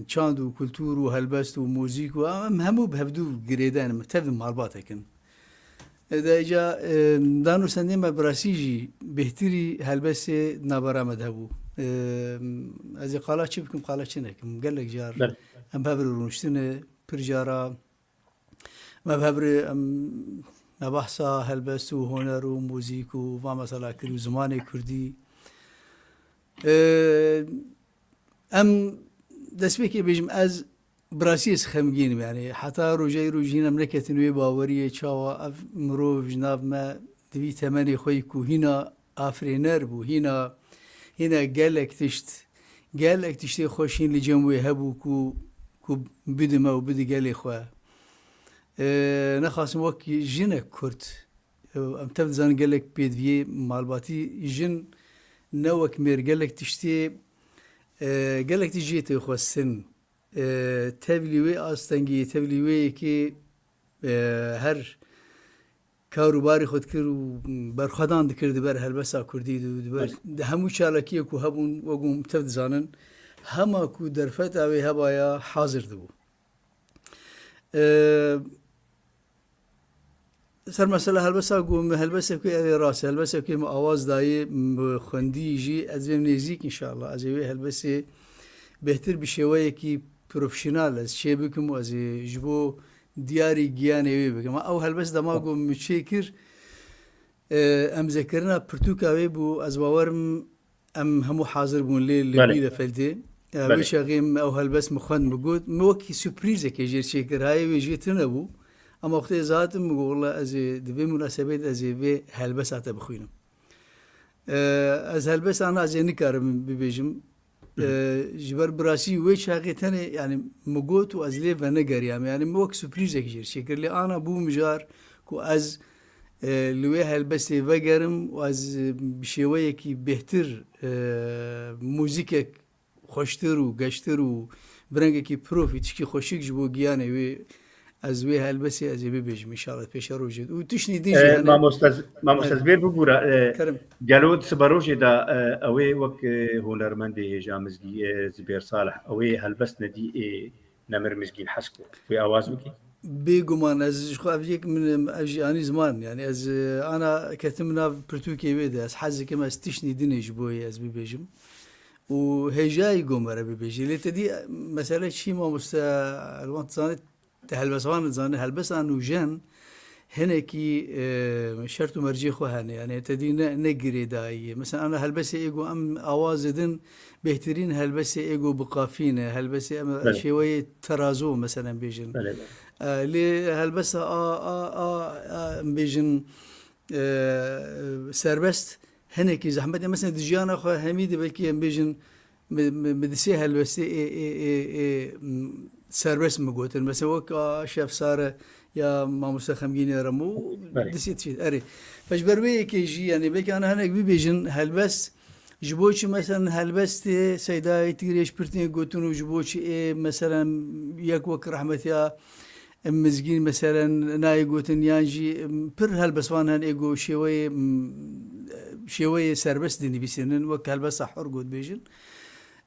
çand û kultur û helbest û muzîk û em hemû bi hevdû girêdayî ne. Em tev malbatek in. E, de îca, e, dan û sendê me bi rastî jî bêhtirî helbestê navbera me de hebû. E, ez ê qala çi bikim, qala çi nekim. Gelek car Belê. em bi hev re rûniştine, pir cara me bi hev re em, me behsa helbest û huner û muzîk û va mesela kir û zimanê kurdî. E, em destpêkê bêjim ez Bi rastî ez xemgîn im, yani heta roja îro jî hîna em neketin wê baweriyê, çawa ev mirov ji nav me di vî temenê xwe yî ku hîna afirêner bû, hîna, hîna gelek tişt, gelek tiştê xweş hîn li cem wê hebû ku, ku bidi me û bidi gelê xwe. Ee, nexasim wek jinek Kurd, e, em tev dizanin gelek pêdiviyê malbatî jin ne wek mêr gelek tiştê, e, gelek tişt jê tê xwestin. E, tevlî wê astengiyê, tevlî wê yekê, e, her kar û barê xwe dikir û berxwedan dikir di ber helbesta kurdî de, di ber, Evet. di hemû çalakiyê ku hebûn, wek hûn tev dizanin, hema ku derfeta wê hebaya hazir dibû. E, Ser mesela helbesta ku me helbestekê ev ê rast, helbestekê me awaz dayê, me xwendî jî, ez ê nêzîk înşallah, ez ê wê helbestê bêhtir bi şêweyekî profesyonel ez çê bikim û ez ê ji bo diyarî giyanê wê bikim. Ew helbest dema ku min çê kir, e, emzekirina pirtûka wê bû, ez bawer im, em hemû hazir bûn lê li Belê. Bielefeld. E, Belê. Wê çaxê min ew helbest min xwend, min got, min wekî surprîzekê jê çêkir, hayê wê jê tune bû. Ema wextê ez hatim, min got, wela ez ê di vê munasebetê ez ê vê helbesta te bixwînim. E, ez helbesta na ez ê nikarim bibêjim. Hı hı. E, ji ber bi rastî wê çaxê tenê, yani min got û ez lê venegeriyam. Yani min wek surprîzekê jê çêkir. Lê ana bû mijar ku ez e, li wê helbestê vegerim û ez, e, bi şêweyekî bêhtir, e, muzîkek xweştir û geştir û bi rengekî profî tişkî xweşik ji bo giyanê wê, ez wê helbestê ez ê bibêjim înşallah pêşerojê. Û tiştî din jî E, hene. Mamoste, mamoste Evet. Zibêr bibûra, e, Kerim. Gelo di siberojê de, e, ew ê wek, e, hunermendê hêja Mizgî, e, Zibêr Salih, ew ê helbest nedî, e, Nemir Mizgîn hez ku wê awaz bikî? Bêguman ez ji xwe ev yek min, ev jî anî ziman. Yani ez, e, ana ketim nav pirtûkê wê de. Ez hez dikim ez tiştî dinê ji bo yê ez bibêjim. Û hêjayî ku me re bibêjî. Lê te dî mesele çi mamoste Elwan dizanî, te helbestvan dizanî, helbesta nûjen hinekî, e, şert û mercê xwe hene. Yani te dî ne, ne girêdayî ye. Mesela ana helbestê ê ku em awazê din bêhtirîn helbestê ê ku bi qafî ne, helbestê em Evet. şêweyê terazo mesela em bêjin. Evet. E, lê helbesta a, a, a, a, em bêjin, e, serbest hinekî zehmet e. Mesela di jiyana xwe hemî de belkî em bêjin, mi, mi, mi di sê helbestê ê, ê, ê, ê, m, serbest mi gotin. Mesela wek a Şef Sare ya Mamoste Xemgînê Remo, Belê. di sê tişt. Erê. Fe ji ber wê yekê jî, yani belkî ana hinek bibêjin helbest, ji bo çi mesela helbestê Seydayê Tîrêj pirtên gotin û ji bo çi ê mesela yek wek rehmetiya Em Mizgîn, meselen, nayê gotin, yan jî, em, pir helbestvan hene ê ku şêweyê, em, şêweyê serbest dinivîsînin, wek helbesta hur got bêjin.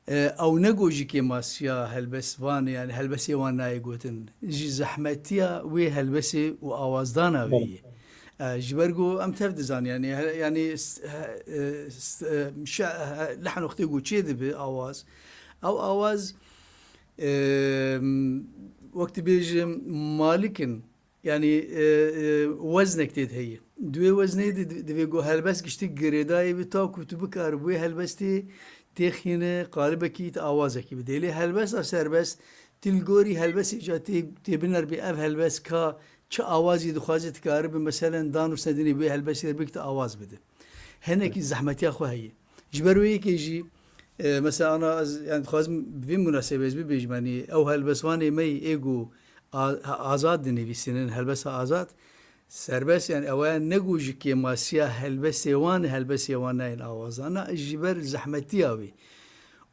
E, ew ne ku jî kêmasiya helbestvanê, yani helbestê wan nayê gotin. Ji zehmetiya wê helbestê û awazdana wê Belê. ye. E, ji ber ku em tev dizan, yani, he-, yani, s-, he-, e, s-, e, şe-, he-, lehn wextê ku çê dibe awaz, ew awaz, e, wek dibêjim, malik in, yani, e, e, weznek tê de heye. Di wê weznê de di-, divê ku helbest giştik girêdayê be, ta ku tu bikarî bi wê helbestê têxîne qalibekî te awazekî bidê. Lê helbesta serbest, tu li gorî helbestê ca tê, tê bineribî ev helbest ka çi awazî dixwaze, dikaribe, meselen, dan û sendinê wê helbestê re bikite awaz bide. Hinekî zehmetiya xwe heye. Ji ber wê yekê jî, e, mesela, ana ez, yani, dixwazim bi vê munasebê ez bibêjim, yani, ew helbestvanê me yê ê ku a-, azad dinivîsînin, helbesta azad, serbest, yani, ew ne ku ji kêmasiya helbestê wan, helbestê wan nayên awazan, na, ji ber zehmetiya wê.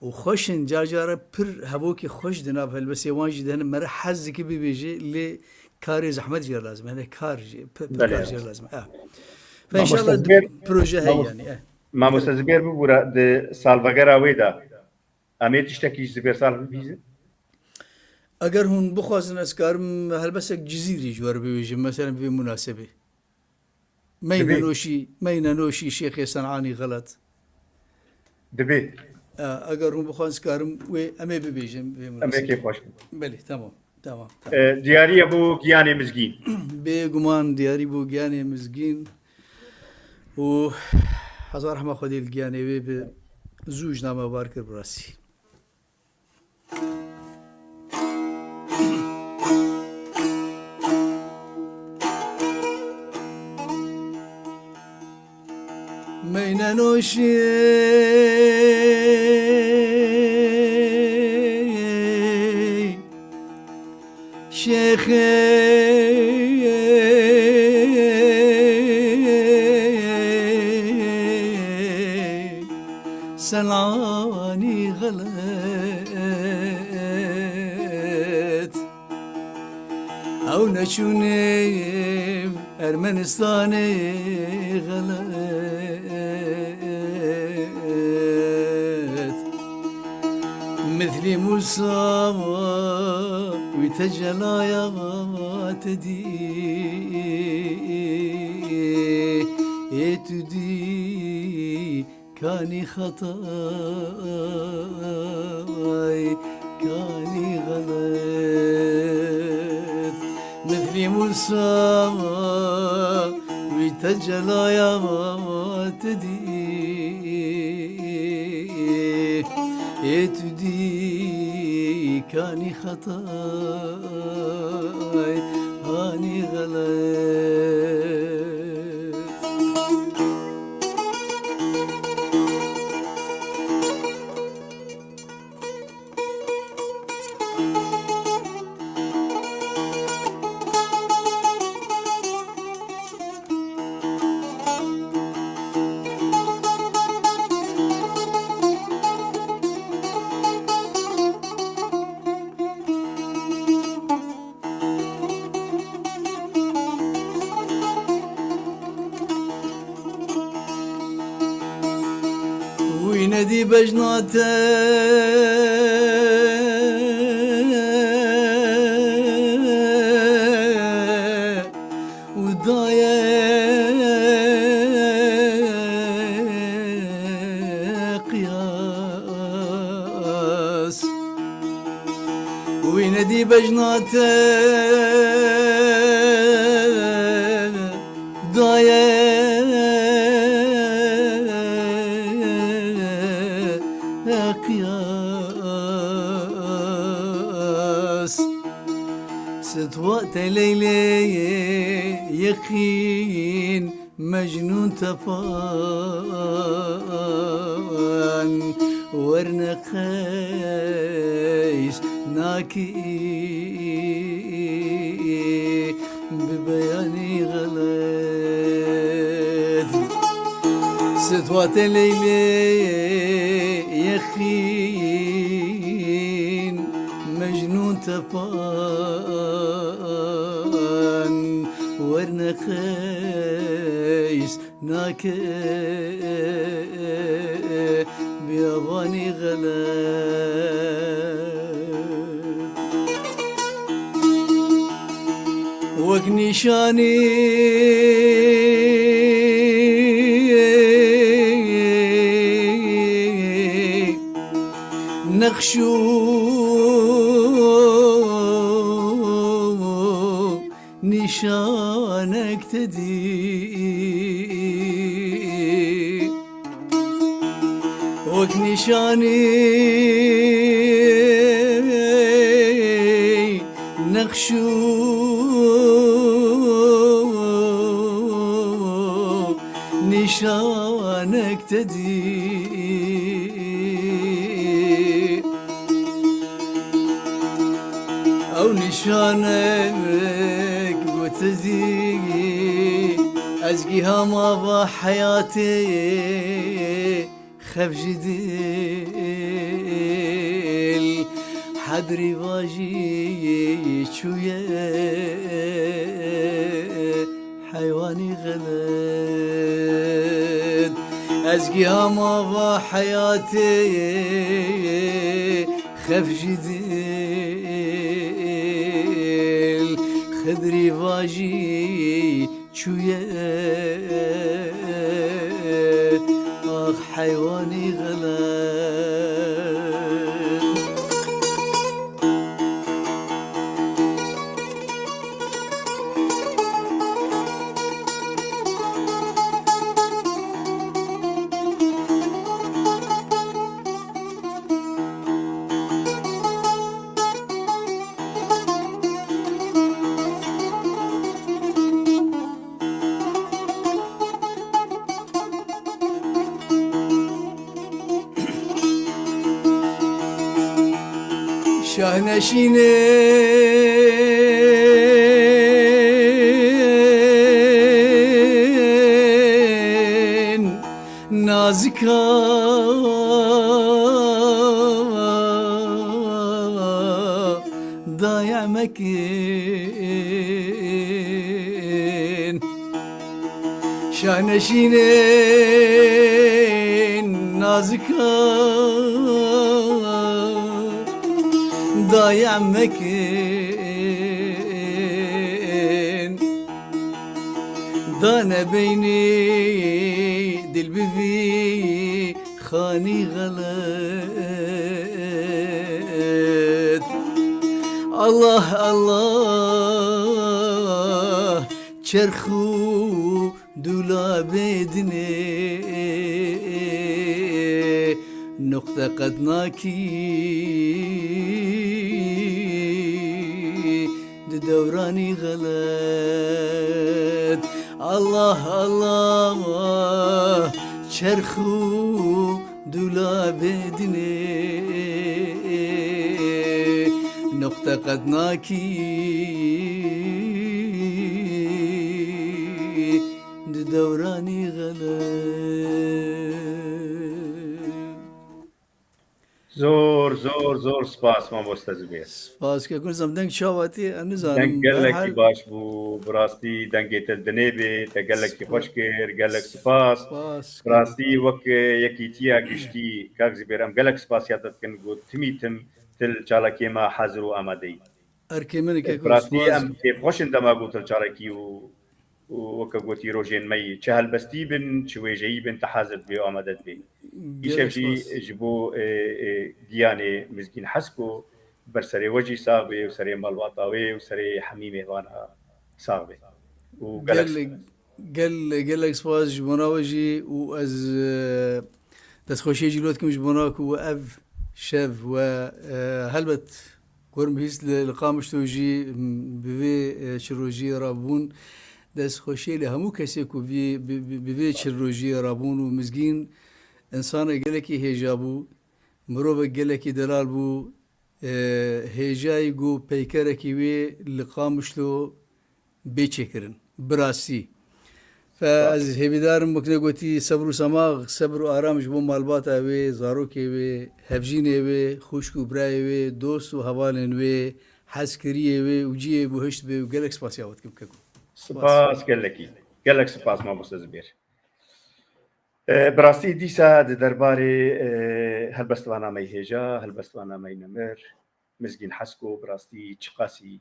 Û xweş in, car car pir hevokê xweş di nav helbestê wan jî de hene, mere hez dike bibêje, lê karê zehmet jê lazim, hene kar jê, pi-, pi-, Belê, kar evet. jê lazim. Eh. Fe Mamoste inşallah Zubêr, proje heye Mamos-, yani, eh. Mamoste Zubêr bibûre di salvegera wê de. Em ê tiştekî ji Zubêr Salih bibîzin? Eger hûn bixwazin, ez karim helbestek Cizîrî ji we re bibêjim, meselen, bi vê munasebê. Meyne Dibê. Noşî, meyne noşî Şêxê Sen'anî xelet. Dibê. E, eger hûn bixwazin, ez karim wê, em ê bibêjin vê Em ê munasebê. Kêfxweş bin. Belê, tamam, tamam, tamam. E, diyariye bo giyanê mizgîn. Bêguman diyarî bo giyanê mizgîn. Û hezar rehma Xwedê li giyanê wê bi, zû ji nava bar kir bi rastî. Meyne noşî Şêxê Sen'anî xelet. Ew neçûnê Ermenistanê xelet. Mislî Mûsa wî tecelaya te dî, ê tu dî kanî xetay, kanî xelet. Mislî Mûsa wî tecelaya te dî, ê tu dî kanî xetay, hanî xelet. Wî nedî bejna te û daye qiyas. Wî nedî bejna te daye qiyas. Sitwa te Leylê yeqîn Mecnûn tepan werne qeys nakî bi beyanî xelet. Sitwate Leylê yexîn Mecnûn tepan werne qeys nake biyabanî xelet. Wek nîşanî nexş û nîşanek te dî. Wek nîşanî nexş û Te dî ew nîşanek got te dî, ez gîha mava heyatê, xev ji dil hedrî vajî çûye. Heywanî xelet. Ez giha mava heyatê, xef ji dil, xidrî vajî çûye. Ax heywanî xelet. Şahneşînên nazika dayemekê. Şahneşînên nazika dayemekên. Dane beynî dil bivî xanî xelet. Allah, Allah, çerx û dûlabê dinê nuqte qet nakî di dewranî xelet. Allah, Allah, çerx û dûlabê dinê nuqte qet nakî di dewranî xelet. Zor, zor, zor spas, mamoste Zubêr. Spas, kek Nizam, deng çawa tê? Em nizanim. Deng gelekî baş bû, bi rastî dengê te dinê bê, te gelekî xweş kir, gelek spas. Spas, kek. Bi rastî wek, e, yekîtiya giştî, kak Zubêr, em gelek spasiya te dikin, ku timî tim til çalakiyê me hazir û amade yî. Erkê min e, kek, bi rastî spas. Em kêfxweş in dema ku til çalakî û û weke gotî rojên me yî, çi helbestî bin, çi wêjeyî bin, te hazir dibê û amade dibê. Îşev jî ji bo, e, e, giyanê Mizgîn Hesko, ber serê we jî sax bê û serê malbata wê û serê hemî mêvana sax bê. Û gelek spas. Gelek, gelek spas ji bona we jî û ez, e, destxweşiyê jî lo dikim ji bona ku ev şev we, e, helbet Kurm hîst li, li Qamişlo jî, m, bi vê, e, çi rojiyê re bûn. Destxweşiyê li hemû kesê ku vî, bi, bi, bi vê çi rojiyê re bûn û Mizgîn însanek gelekî hêja bû, mirovek gelekî delal bû, e, hêjayî ku peykerekî wê li Qamişlo bê çêkirin. Bi rastî. Fe ez hêvîdar im, wek ne gotî, sebr û semax, sebr û aram ji bo malbata wê, zarokê wê, hevjînê wê, xwişk û birayê wê, dost û hevalên wê, hezkiriyê wê û cihê bihişt bê û gelek spasiya we dikim, keko. Spas. Spas gelekî. Gelek spas, mamoste Zubêr. E, bi rastî dîsa di derbarê, e, helbestvana me yê hêja, helbestvana me yê nemir, Mizgîn Hesko, bi rastî çiqasî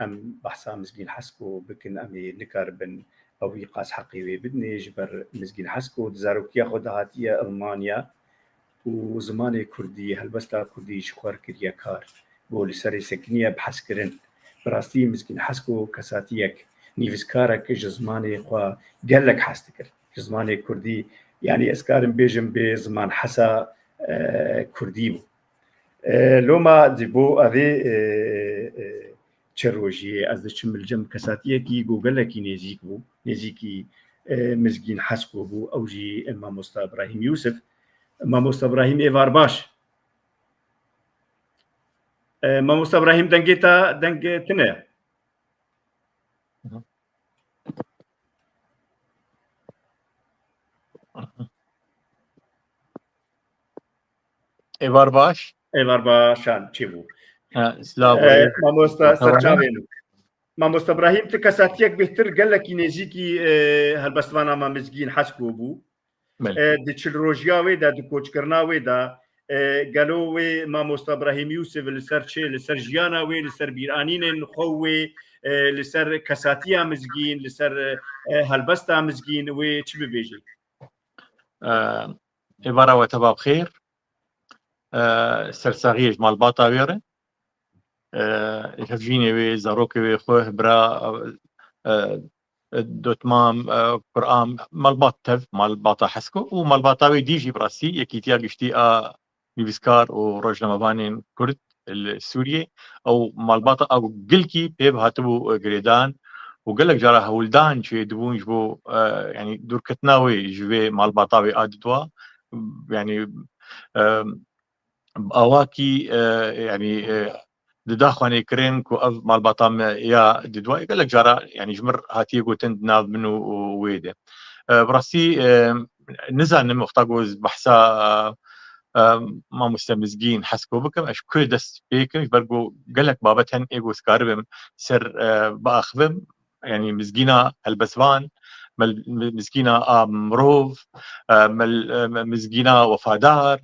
em behsa Mizgîn Hesko bikin, em ê nikaribin ew wî qas heqê wê bidinê, ji ber Mizgîn Hesko di zarokiya xwe de hatiye Elmanya û zimanê kurdî, helbesta kurdî ji xwe re kiriye kar, bo li serê sekiniye bi hezkirin. Bi rastî Mizgîn Hesko kesatiyek nivîskarek ji zimanê xwe gelek hez dikir. Ji zimanê kurdî, yanî ez karim bêjim bê ziman hesa, e, kurdî bû. E, loma di bo evê, e, e, çi rojiyê ez diçim li cem kesatiyekî ku gelekî nêzîk bû, nêzîkî e, Mizgîn Hesko bû, ew jî Mamosta Ibrahîm Yûsif. Mamosta Ibrahîm, êvar baş. E, Mamosta Ibrahîm, dengê te, deng tune. Êvar baş. Êvar baş, şan çêbû. Ha, silav. E, mamosta, ser çavên. Mamosta Ibrahîm, tu kesatiyek bêhtir gelekî nêzîkî, e, helbestvana me Mizgîn Hesko bû. Belê. E, di çil rojiya wê de, di koçkirina wê de, e, gelo wê Mamosta Ibrahîm Yûsif li ser çi, li ser jiyana wê, li ser bîranînên xwe wê, e, li ser kesatiya Mizgîn, li ser, e, helbesta Mizgîn wê çi bibêje? E, êvara we teva bi xêr. E, sersaxiyê ji malbata wê re. E, hevjînê wê, zarokê wê, xwe, bira, e, dotmam, e, kuram, malbat tev, malbata Hesko û malbata wê dî jî bi rastî Yekîtiya Giştî a Nivîskar û Rojnamevanên Kurd li Sûriyê, ew malbata a ku gilkî pê hatibû, e, girêdan û gelek cara hewldan çêdibûn ji bo, e, yanî dûrketina wê ji vê malbata wê a didwa, yanî, e, awakî, e, yanî, e, dida xwanê kirin ku ev malbata me ya didwa, gelek cara, yanî ji mir hatiye gotin di nav min û, û wê de. E, bi rastî, e, nizanim wexta ku ez behsa, e, e, mamoste Mizgîn Hesko bikim, ez ji ku dest pê kim, ji ber ku gelek babet hen ê ku ez karibim ser, e, biaxivim. Yanî mizgîna helbestvan, mel-, mi-, mizgîna a mirov, e, mel-, e, me-, mizgîna wefadar,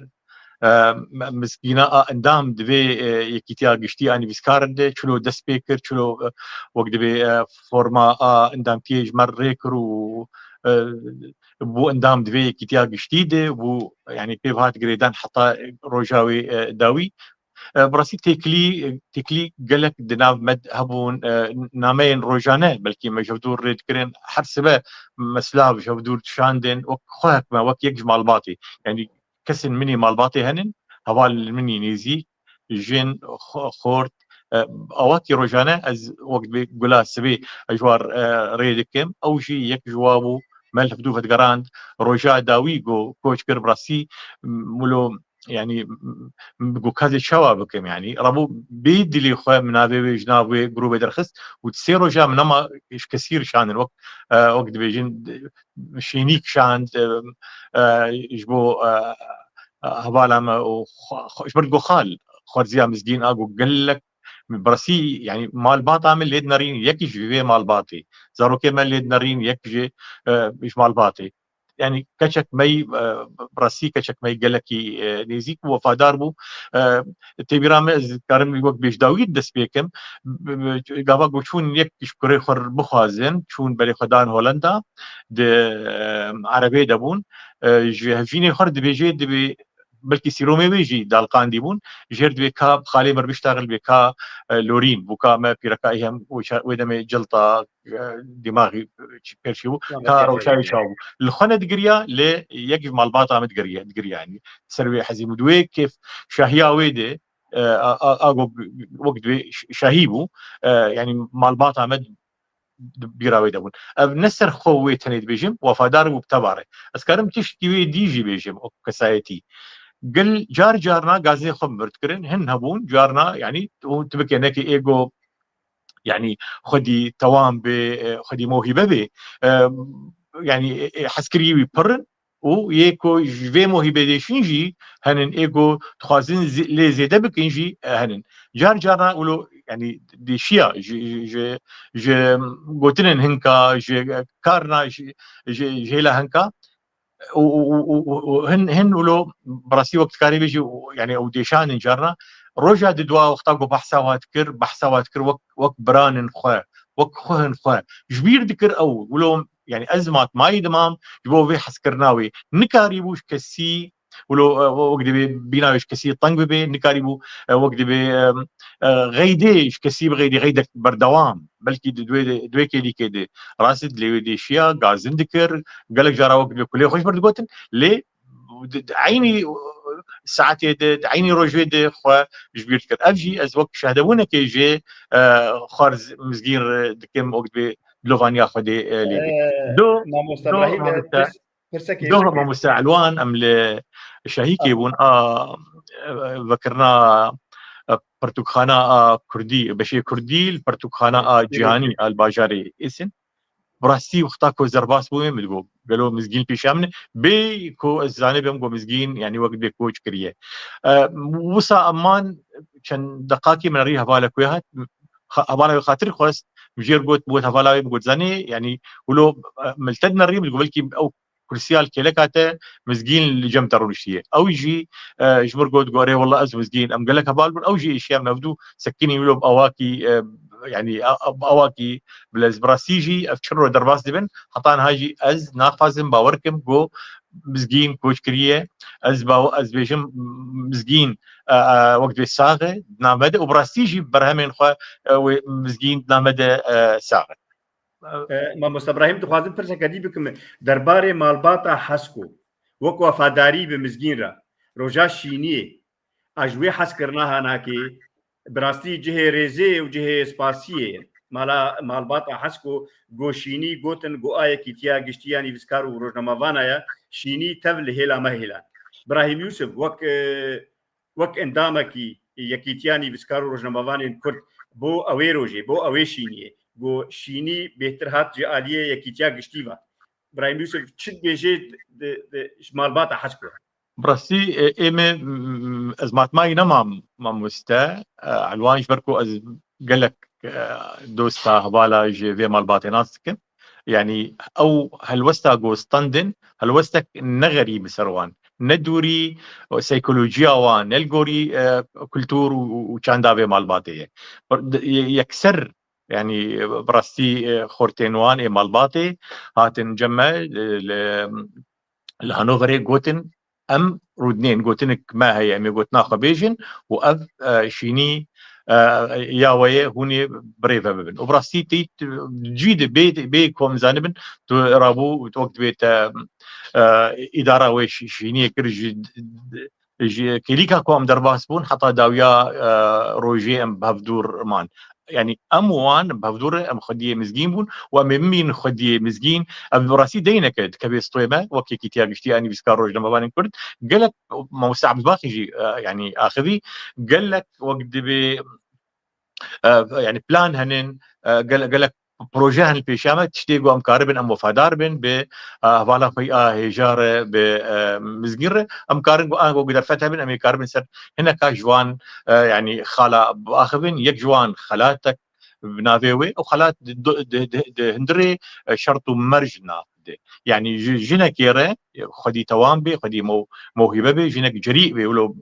e, me-, mizgîna a endam divê, e, Yekîtiya Giştî a Nivîskarin de çilo dest pê kir, çilo, e, wek divê, e, forma a endamtiyê ji me rê kir û, e, bû endam divê Yekîtiya Giştî de, bû, yanî pê hat girêdan heta roja wê, e, dawî. E, bi rastî têkilî, têkilî gelek di nav me de hebûn, e, nameyên rojane, belkî me ji hevdûr rê dikirin, her sibe me silav ji hevdûr dişandin, wek xwehek me, wek yek ji malbatê. Yanî kesên min ê malbatê henin, hevalên min ê nêzîk, jin, xo-, xort, e, awakî rojane ez wek dibê gula sibê ji war, e, rê dikim. Ew jî yek ji wa bû, me li hevdû vedigerand, roja dawî ku koç kir, bi rastî, m-, wilo, yanî, m-, m-, ku ka ez ê çawa bikim, yanî, rabû bê dilê xwe min navê wê ji nav wê grûbê derxist û di sê roja min nema ji kesî rişandin, wek, e, wek dibêjin, şênî kişand, e, e, ji bo, e, hevala me û xwe, xwe, ji ber ku xal xwerziya Mizgîn a ku gelek bi rastî, yanî malbata min lê dinerîn yek ji vê malbatê. Zarokê me lê dinerîn yek ji, e, ji malbatê. Yanî keçek me yî, e, bi rastî keçek me yî gelekî, e, nêzîk û wefadar bû. E, têbîra me ez dikarim wek bêjdawî dest pê kim. B-, b-, gava ku çûn yek ji kurê xwe bixwazin, çûn berê xwe dan Holanda, di, e, erebê de bûn. E, ji hevjînê xwe re dibêje, dibê belkî sîromê wê jî daliqandî bûn. Jêr dibê ka xalê me re biştaxil bê ka, e, lorîn bû, ka me pîreka ê hem wê ça-, wê demê cilta, e, dîmaxî, e, çi pêr çêbû, ka rewşa wê çawa bû. Li xwe ne digiriya, lê yek ji malbata me digiriya, digiriya, yanî ser wê hezî bû. Di wê kêf şahiya wê de, e, a, a, a, go-, wek divê ş-, şahî bû, e, yanî malbata me di bîra wê de bûn. Ev ne ser xwe wê tenê dibêjim, wefadar bû bi teva re. Ez karim tiştî wê dî jî bêjim, wek kesayetî. Gel car carna gazê xwe bi mir dikirin, hin hebûn, carna, yanî, û tu bike neke êgo, yanî, xwedî tewam bê, e, xwedî mohîbe bê, e, yanî, e, e, hezkirî wî pir in, û yê ku ji vê mohîbê dêşîn jî henin, ê ku dixwazin zê-, lê zêde bikin jî, e, henin. Car carna wilo, yanî dêşiya ji, ji, ji, ji gotinên hinka, ji karna, ji, ji, ji hêla hinka û, û, û, û, û, û hin, hin wilo bi rastî wek dikarî bêjî, û, yanî ew dêşandin carna roja di dua wexta ku behsa wa dikir, behsa wa dikir wek, wek biranên xwe, wek xwehên xwe ji bîr dikir ew wilo, yanî ez matmayî dimam ji bo vê hezkirina wê. Nikarîbû ji kesî, wilo, e, wek dibê bîna wê ji kesî teng bibe, nikarîbû, e, wek dibê, e, e, xeydê ji kesî bixeydê, xeydek berdewam. Belkî di, di wê, di wê kêlîkê de rastî dilê wê dêşiya, gazin dikir, gelek cara wek dibê kulê xwe ji vir digotin, lê di, di eynî, e, saetê de, di eynî rojê de xwe ji bîr dikir. Ev jî ez wek şahdebûnekê jê, e, xwarz mizgîn re dikim, wek dibê dilovaniya Xwedê, e, lê bê. Do, mamosta do, Brahîm, e, mamosta, pirs-, pirsekê do, mamosta Elwan, em li Şahîkê bûn, a, e, vekirina, e, pertûkxana a Kurdî, beşê Kurdî li pertûkxana a cîhanî a li bajarê Êsin. Bi rastî wexta ku ez derbas bûme, min digot, gelo mizgîn pêşiya min e? Bê ku ez zanibim ku mizgîn, yanî wek bê koç kiriye. E, wisa eman çend deqakî min rî hevalek wê hat, ha-, hevala wê xatir xwest, min jêr got, got hevala wê, min got, zanê, yanî wilo, e, min li te dinerî, min digot, belkî ew kursiya li kêleka te mizgîn li cem te rûniştiye. Ew jî, e, ji mir got, got, erê, wela ez mizgîn, em gelek heval bûn, ew jî êşiya min hevdû sekinî wilo bi awakî, e, yanî, a, a, bi awakî bilez. Bi rastî jî ev çi ro derbas dibin, heta niha jî ez naxwazim bawer kim ku mizgîn koç kiriye. Ez baw-, ez bêjim mizgîn, e, e, wek divê sax e, di nav me de û bi rastî jî berhemên xwe, e, wê mizgîn di nav me de, e, sax e. E, Mamosta Brahîm, dixwazim pirseke dî bikim. Derbarê malbata Hesko, wek wefadarî bi mizgîn re, roja şîniyê, a ji wê hezkirina hanakê, bi rastî cihê rêzê û cihê spasiyê ye. Mala, malbata Hesko, go şînî gotin, go a yekîtiya giştî ya nivîskar û rojnamevana ye, şînî tev li hêla me hêlan. Brahîm Yûsif, wek, e, wek endamekî Yekîtiya Nivîskar û Rojnamevanên Kurd, bo ewê rojê, bo ewê şîniyê, go şînî bêhtir hat ji aliyê Yekîtiya Giştî ve. Brahîm Yûsif çi dibêje di, di, di, ji malbata Hesko? Bi rastî, e, ê me, m-, ez matmayî nema mamoste, e, Elwan, ji ber ku ez gelek, e, dosta hevala ji vê malbatê nas dikim. Yanî ew helwesta ku standin, helwestek ne xerîb li ser wan, ne dûrî, e, seykolojiya wan, ne li gorî, e, kultur û, û, û çanda vê malbatê ye. Bir-, de-, ye-, yekser, yanî, e, bi rastî, e, xortên wan ê malbatê hatin cem me, e, li, li Hanoverê gotin, em rûdinên gotinek me heye, em ê gotina xwe bêjin û ev, e, şînî, e, ya we ye, hûn ê birêve bibin. Û bi rastî tê cî de bê, bê ku em zanibin, tu rabû, tu wek dibê te, e, îdara wê şî-, şîniyê kir ji, ji kêlîka ku em derbas bûn, heta dawiya, e, rojê em bi hevdûr man. Yanî em wan bi hevdû re em xwediyê mizgîn bûn û em ê bimînin xwediyê mizgîn. Ev bi rastî deyneke dikeve stûyê me, wek Yekîtiya Giştî ya Nivîskar Rojnamevanên Kurd. Gelek, Mamoste Ebdulbaqî jî, e, yanî axivî, gelek wek dibê, e, yanî plan henin, e, gele-, gelek proje hene li pêşiya me, tiştê ku em karibin em wefadar bin bi, e, hevala xwe a hêja re, bi, e, mizgîn re. Em karin ku ango ku derfet hebin, em ê karibin ser hineka ji wan, e, yanî xala biaxivin, yek ji wan xelatek bi navê wê, ew xelat di, di, di, di hundirê, e, şert û merc na de. Yanî ji jinekê re, e, xwedî tewam bê, xwedî mo-, mewhîbe bê, jinek cerî bê, wilo,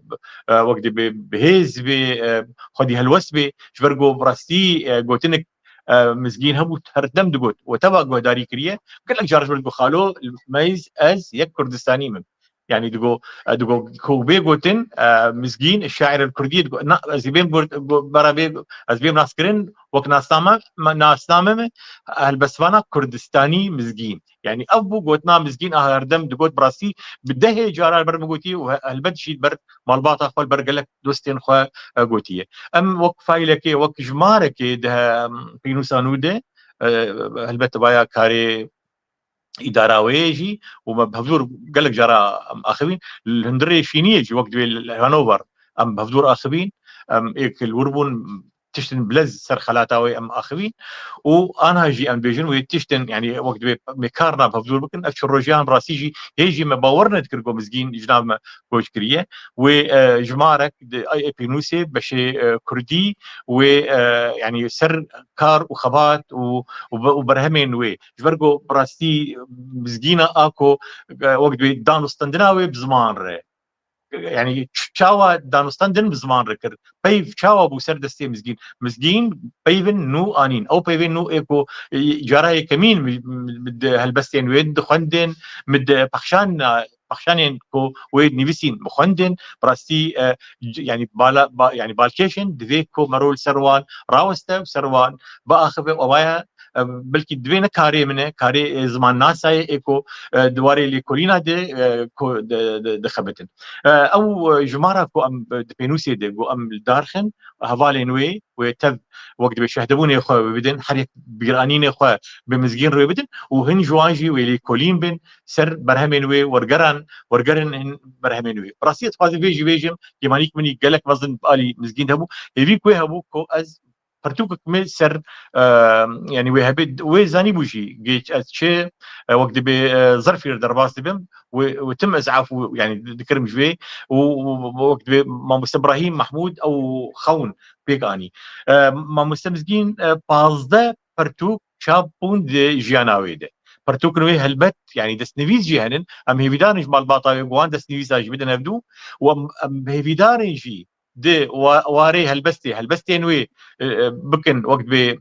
e, wek dibê bi hêz bê, e, xwedî helwest bê, ji ber ku bi rastî, e, gotinek, e, mizgîn hebû, her dem digot, we teva guhdarî kiriye, gelek car ji ber ku xalo, meyz, ez yek Kurdistanî me. Yanî digo, e, digo ku bê gotin, e, mizgîn, şaîr el Kurdî digo, na, ez ê bêm got, got, bera bê, ez bêm naskirin, wek nasname, me, nasname me, helbestvana Kurdistanî mizgîn. Yanî ev bû gotina mizgîn, a her dem digot, bi rastî bi dehê cara li ber min gotiye û he-, helbet jî li ber malbata xwe, li ber gelek dostên xwe, e, gotiye. Em wek faîlekê, wek jimarekê di he-, pênûsa nû de, e, helbet vaya karê îdara wê jî û me bi hevdûr gelek cara em axivîn. Li hundirê şîniyê jî wek divê li Hanover em bi hevdûr axivîn. Em êk li wir bûn, tiştin bilez ser xelata wê em axivîn. Û anha jî em dibêjin wê tiştin, yanî wek divê em ê karna bi hevdûr bikin. Ev çi rojiyan rastî jî hê jî me bawer nedikir ku mizgîn ji nav me koç kiriye. Wê, e, jimarek di, ay, ê pênûsê beşê, e, Kurdî wê, e, yanî ser kar û xebat û, û be-, û berhemên wê. Ji ber ku bi rastî mizgîna a ku, e, wek dibê danûstendina wê bi ziman re. Yanî ç-, çawa danûstendin bi ziman re kir? Peyv çawa bû ser destê mizgîn? Mizgîn peyvên nû anîn. Ew peyvên nû ê ku, e, cara yekemîn mi, mi, mi di helbestên wê dixwendin, mi di pexşan, pexşanên ku wê nivîsîn bixwendin, bi rastî, e, c-, yanî bala-, ba-, yanî balkêş in, divê ku mero li ser wan raweste û ser wan biaxive û ewa ye, e, belkî divê ne karê min e, karê, e, zimannasayê ê ku, e, di warê lêkolîna de, e, ku de, de, dixebitin. E, ew, e, jimara ku em, e, di pênûsê de ku em li dar xin, hevalên wê, wê tev wek dibê şehdebûnê xwe wê bidin, her yek bîranînê xwe bi Mizgîn re wê bidin û hin ji wan jî wê lêkolîn bin ser berhemên wê, wergeran, wergerin hin berhemên wê. Bi rastî ez dixwazim vê jî bêjim, kêmanîk min î gelek mezin bi alî Mizgîn de hebû. Hêvî ku wê hebû ku ez pirtûkek me ser, e, yanî wê hebê, wê zanîbû jî, geç ez çi, e, wek dibê, e, zerfî re derbas dibim, wê, wê tim ez afû, yanî di-, dikirim ji wê, û, û, û wek dibê Mamoste Ibrahîm Mahmûd ew xewn pêk anî. E, Mamoste Mizgîn, e, pazdeh pirtûk çap bûn di jiyana wê de. Pirtûkên wê helbet, yanî destnivîs jî henin, em hêvîdar in ji malbata wê ku wan destnivîsa jî bidin hevdû û em, em hêvîdar in jî di wa-, warê helbestê, helbestên wê, e, e, bikin wek dibê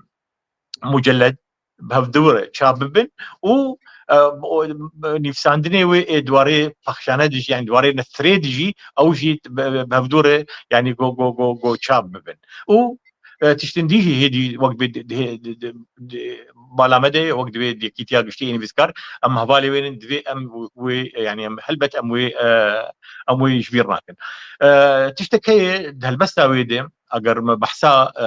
mucelled bi hevdû re çap bibin û, e, o, nivîsandinê wê ê di warê pexşane de jî, yanî di warê nesrê de jî ew jî bi, bi hevdû re, yanî go, go, go, go çap bibin. Û, e, tiştin dî jî hêdî wek dibê di, di, di, di, di, bala me de wek dibê di Yekîtiya Giştî ê Nivîskar, em hevalê wê in, divê em wê, yanî em helbet em wê, e, em wê ji bîr nakin. E, tiştek heye di helbesta wê de, eger me behsa, e,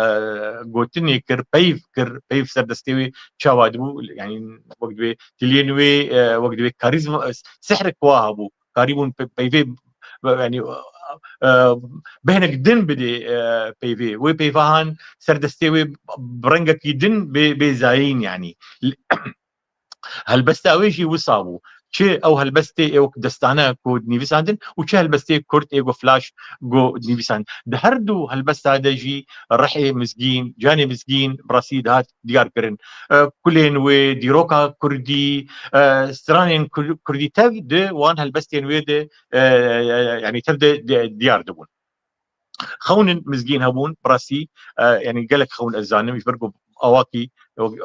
gotinê kir, peyv kir, peyv ser destê wê çawa dibû, yanî wek dibê tiliyên wê, e, wek dibê karîzma, e, sihrek wa hebû, karîbûn pe-, peyvê, yanî, e, bêhnek din bidê, e, peyvê. Wê peyva han ser destê wê bi rengekî din bê, bê zayîn, yanî. Helbesta wê jî wisa bû. Çi ew helbestê ê wek destane ku dinivîsandin û çi helbestê kurt ê ku flaş ku dinivîsandin. Di her du helbesta de jî rihê Mizgîn, canê Mizgîn bi rastî dihat diyar kirin. E, kulên wê, dîroka kurdî, e, stranên kur-, kurdî tev di wan helbestên wê de, e, yanî tev de di-, diyar dibûn. Xewnên Mizgîn hebûn, bi rastî, e, yanî gelek xewn ez zanim, ji ber ku awakî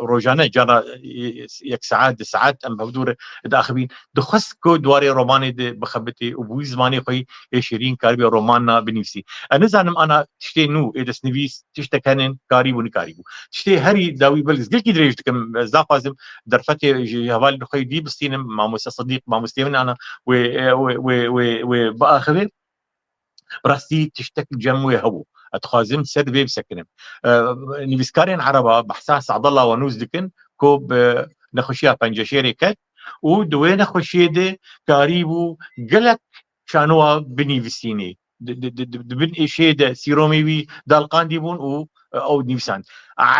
rojane, cara, e, yek saet, di saet em hevdû re diaxivîn. Dixwest ku di warê romanê de bixebitê û bi wî zimanê xwe yê şêrîn karibê romana binivîsî. Ez nizanim ana tiştê nû ê destnivîs, tiştek henin karîbû, nikarîbû. Tiştê herî dawî, belkî ez gelkî dirêj dikim, ez naxwazim derfetê ji hevalên xwe yê dî bistînim, mamoste Sedîq, mamosteyê min ana wê, wê, wê, wê, wê biaxivê. Bi rastî tiştek li cem wê hebû. Ez dixwazim ser vê bisekinim. E, nivîskarên ereba behsa Sadallah Wanûz dikin ku bi nexweşiya penceşêrê ket û di wê nexweşiyê de karîbû gelek şanowa binivîsînê. Di, di, di, di, di bin êşê de sîromê wî dalqandî bûn û, e, ew nivîsand.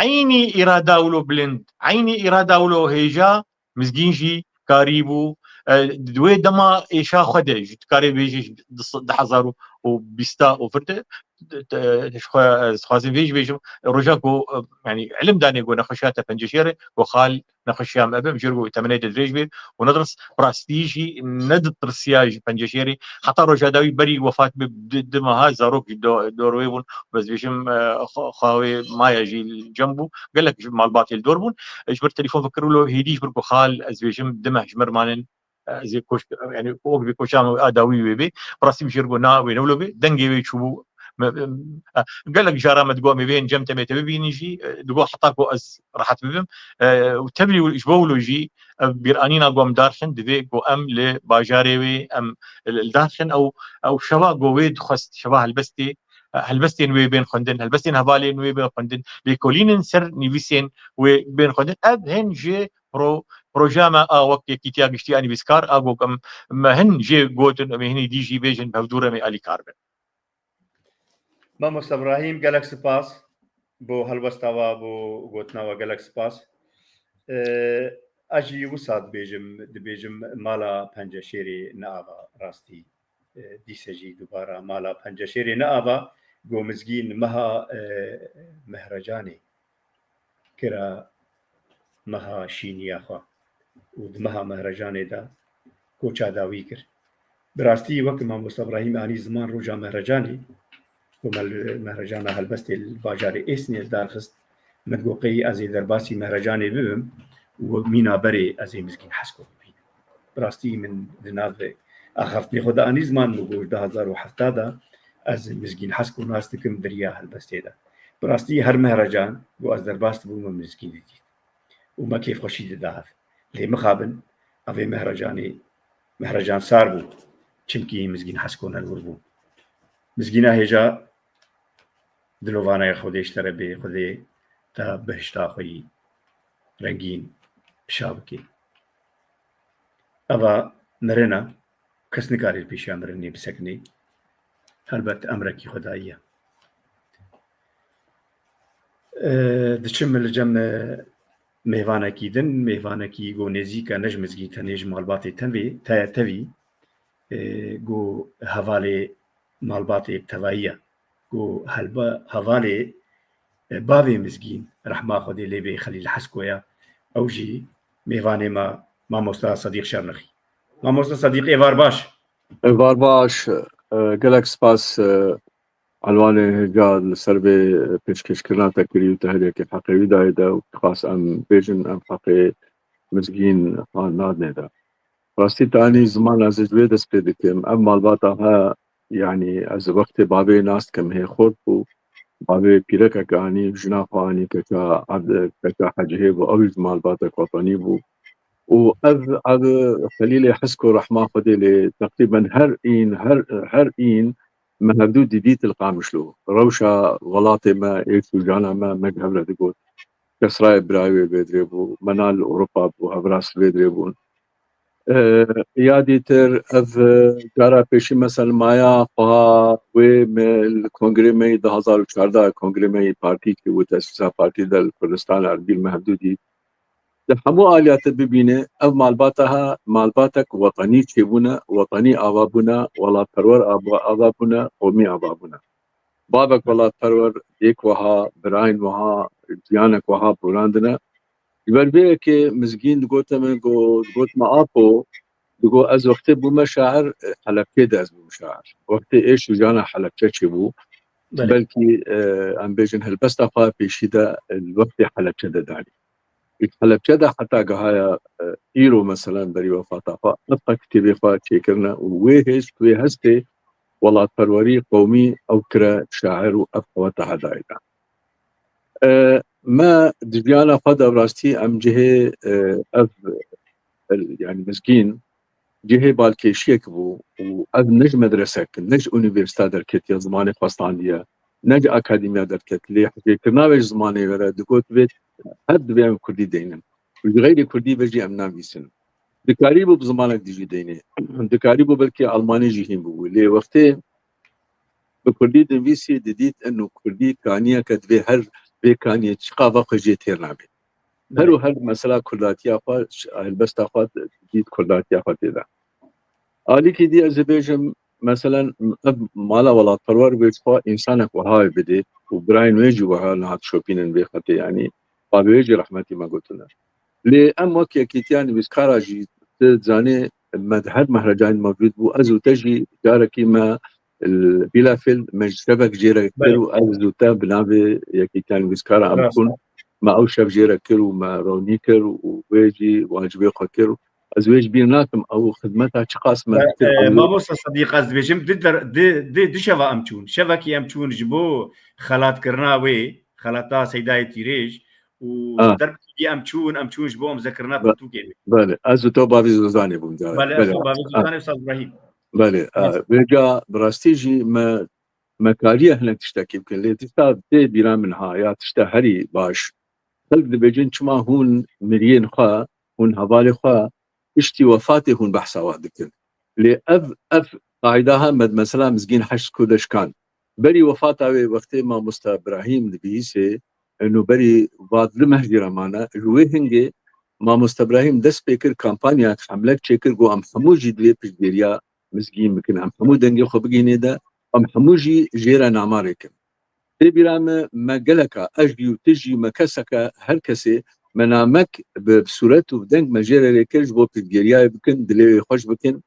Eynî îrada wilo bilind, eynî îrada wilo hêja Mizgîn jî karîbû, e, di wê dema êşa xwe de jî, tu karê bêjî ji di se-, du hezar û bîsta û vir de, de, de, ji xwe, ez dixwazim vê jî bêjim, roja ku, e, yanî ilim danê ku nexweşiya te penceşêr e, ku xal nexweşiya me be, em jê re ku temenê te dirêj be û nedirs, bi rastî jî neditirsiya ji penceşêrê. Heta roja dawî berî wefat be, di, di meha zarok ji do-, dor wê bûn, ez dibêjim, e, xwe, xwe wê maya jî li cem bû, gelek ji malbatê li dor bûn. Ji ber telefon fikir wilo hêdî ji ber ku xal, ez dibêjim, di meh ji me re manin, e, ez ê koç, yanî wek vê koça me a dawî wê bê. Bi rastî min jê re got, na, wê ne wilo bê. Dengê wê çûbû. Me, e, gelek cara me digot, em ê bêhên cem te, em ê te bibînin jî, e, digot heta ku ez rehet bibim. E, û tevlî ji bo wilo jî, ev bîranîna ku em darxin, divê ku em li bajarê wê, em li, li darxin, ew, ew şeva ku wê dixwest, şeva helbestê, helbestên wê bên xwendin, helbestên hevalên wê bên xwendin, lêkolînên ser nivîsên wê bên xwendin. Ev hin ji pro-, projeya me a wek Yekîtiya Giştî a Nivîskar a ku em, me hin jê gotin, em ê hinî dî jî bêjin, bi hevdû re em ê alîkar bin. Mamoste Ibrahîm, gelek spas bo helwesta we, bo gotina we gelek spas. Ee, ez jî wisa dibêjim, dibêjim mala penceşêrê ne ava rastî. E, dîse jî dubara mala penceşêrê ne ava, ku Mizgîn meha, e, Mehrecanê kira meha şîniya xwe û di meha Mehrecanê de koça dawî kir. Bi rastî wek Mamoste Ibrahîm anî ziman roja Mehrecanê, ku me li Mehrecana helbestê li bajarê Êsnê li dar xist, min got qey ez ê derbasî Mehrecanê bibim û mîna berê ez ê Mizgîn Hesko bibînim. Bi rastî min di nav axaftinê xwe de anî ziman, min got du hezar û heft de ez Mizgîn Hesko nas dikim di riya helbestê de. Bi rastî her Mehrecan ku ez derbas dibûm, min Mizgîn didît. û me kêfxweşî dida hev. Lê mixabin, ev ê Mehrecanê, Mehrecan sar bû, çimkî Mizgîn Hesko nelwir bû. Mizgîna hêja dilovane Xwedê ji te re bê, Xwedê te behişta xwe yî rengîn şa bike. Eva mirin e, kes nikare li pêşiya mirinê bisekinê. Helbet emrekî Xwedayî ye. E, diçim li cem, e, mêvanekî din, mêvanekî go nêzîk e, ne ji Mizgîn tenê, ji malbatê tevê, te-, tevî, e, go hevalê malbatê tevayî ye. Go helba-, hevalê, e, bavê Mizgîn, rehma Xwedê lê bê, Xelîl Hesko ye. Ew jî mêvanê me, mamosta Sedîq Şernexî. Mamosta Sedîq, êvar baş. Êvar baş, e, gelek spas, e, Elwanê hêja li ser vê pêşkêşkirina te kirî û te her yekê heqê wî dayê de û dixwast em bêjin, em heqê Mizgîn xwe nadinê de. Rastî te anî ziman, ez ê ji wê dest pê dikim. Ev malbata he, yanî ez wextê bavê nas dikim, hê xort bû. Bavê pîrekek anî, jina xwe anî, keka Ed-, keka Hecihê bû, ew jî malbatek wetanî bû. Û ev, ev Xelîlê Hesko rehma Xwedê lê teqrîben her în, her, her în me hevdû didît li Qamişlo. Rewşa welatê me, êş û jana me, me ji hev re digot. Kesrayê birayê wê vê dirê bû, me na li Ewropa bû, hevras vê dirê bûn. E, ya dîtir ev, e, cara pêşî me sermaya xweha wê me li kongrê me yî du hazar û çardeh, kongrê me yî partî çêbû, tesîsa partî de li Kurdistan Erbîl me hevdû dît. Di hemû aliya te bibîne, ev malbata ha, malbatek wetanî çêbûne, wetanî ava bûne, welatperwer ava, ava bûne, qomî ava bûne. Bavek welatperwer, dêk wiha, birayên wiha, jiyanek wiha borandine. Ji ber vê yekê Mizgîn digote min, go-, digot me Apo, digot ez wextê bûme şair, Helebçê de ez bûm şair. Wextê êş û jana Helebçe çêbû, Belê. belkî, e, em bêjin helbesta xwe pêşî de, e, li wextê Helebçe de danî. Ji Helebçe de heta gihaya, e, îro, meselen, berî wefata xwe, ev qe kitêbê xwe çêkirine û wê hêst, wê hestê welatperwerî qewmî ew kire şair û ev qeweta hedayê de. E, me di jiyana xwe de bi rastî em cihê, e, ev, e, yanî Mizgîn, cihê balkêşiyek bû û ev ne ji medresek, ne ji unîversîta derketiye, zimanê xwe standiye, ne ji akademiya derket. Lê hejêkirina wê ji zimanê were digot, vê her divê em kurdî deynin. Û ji xeyrê kurdî ve jî em nanivîsin. Dikarîbû bi zimanek dî jî deynê. Dikarîbû belkî almanî jî hîn bûbû. Lê wextê bi kurdî dinivîsî, didît eno kurdî kaniyeke divê her vê kaniyê çiqa ve xwe jê têr nabe. Her û her mesela kurdatiya xwe, helbesta xwe didît kurdatiya xwe tê de. Alîkî dî ez ê bêjim, meselen, ev mala welatperwer wê ji xwe însanek wiha wê bidê û birayên wê jî wiha niha dişopînin vê xetê, yanî bavê wê jî rehmetî me gotine. Lê em wek yekîtiya nivîskara jî, tu dizanê, me di her mehrecanî mevcûd bû. Ez û te jî carekî me li Bîlafêl me ji şevek jê re kir Belê. û ez û te bi navê yekîtiya nivîskara em Rast bûn. e. Me ew şev jê re kir û me rewnî kir û wê jî wacibê xwe kir. Ez wê ji bîr nakim, ew xizmeta çiqas me Be-, dikir, e, ew Mamosta Sedîq, ez dibêjim, di der-, di, di, di şeva em çûn. Şevekî em çûn ji bo xelatkirina wê, xelata Seydayê Tîrêj û Ah. derbekî em çûn, em çûn ji bo omzekirina Be-, pirtûkê wê. belê, ez û te bavî Zozanê bûm cara. Belê, ez Belê. û bavî Ah. Zozanê û Saz Îbrahîm. Belê, Rast. ah, vêca bi rastî jî me, me kariye hinek tiştekî bikin. Lê tişta tê bîra min ha, ya tişta herî baş. Xelk dibêjin, çima hûn miriyên xwe, hûn hevalê xwe, piştî wefatê hûn behsa wan dikin. Lê ev, ev qaîda ha me di mesela Mizgîn Heşt Kurdeşkan. Berî wefata wê wextê mamosta Birahîm dibihîsê, eno berî va du meh jî re mane, ji wê hingê mamosta Birahîm dest pê kir, kampanyayek, hemlek çêkir, got em hemû jî divê piştgiriya Mizgîn bikin, em hemû dengê xwe bigihînê de, em hemû jî jê re nama rêkin. Tê bîra me, me geleka, ez jî û tu jî, me keseke, her kesê, me namek bi sûret û bi deng me jê re rê kir, ji bo piştgiriyayê bikin, dilê wê xweş bikin.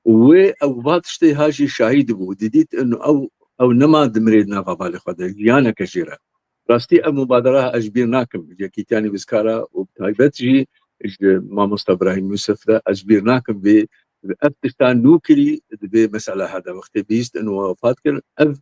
Û wê ew va tiştê ha jî şahîd bû, didît eno ew, ew nema dimirê di nava valê xwe de, jiyaneke jê re. Rastî ev mubadera ez ji bîr nakim, ji yekîtiya nivîskara û bi taybet jî ji mamosta Birahîm Yûsif re ez ji bîr nakim vê, ev tişta nû kirî di vê mesela he de wextê bihîst eno wefat kir, ev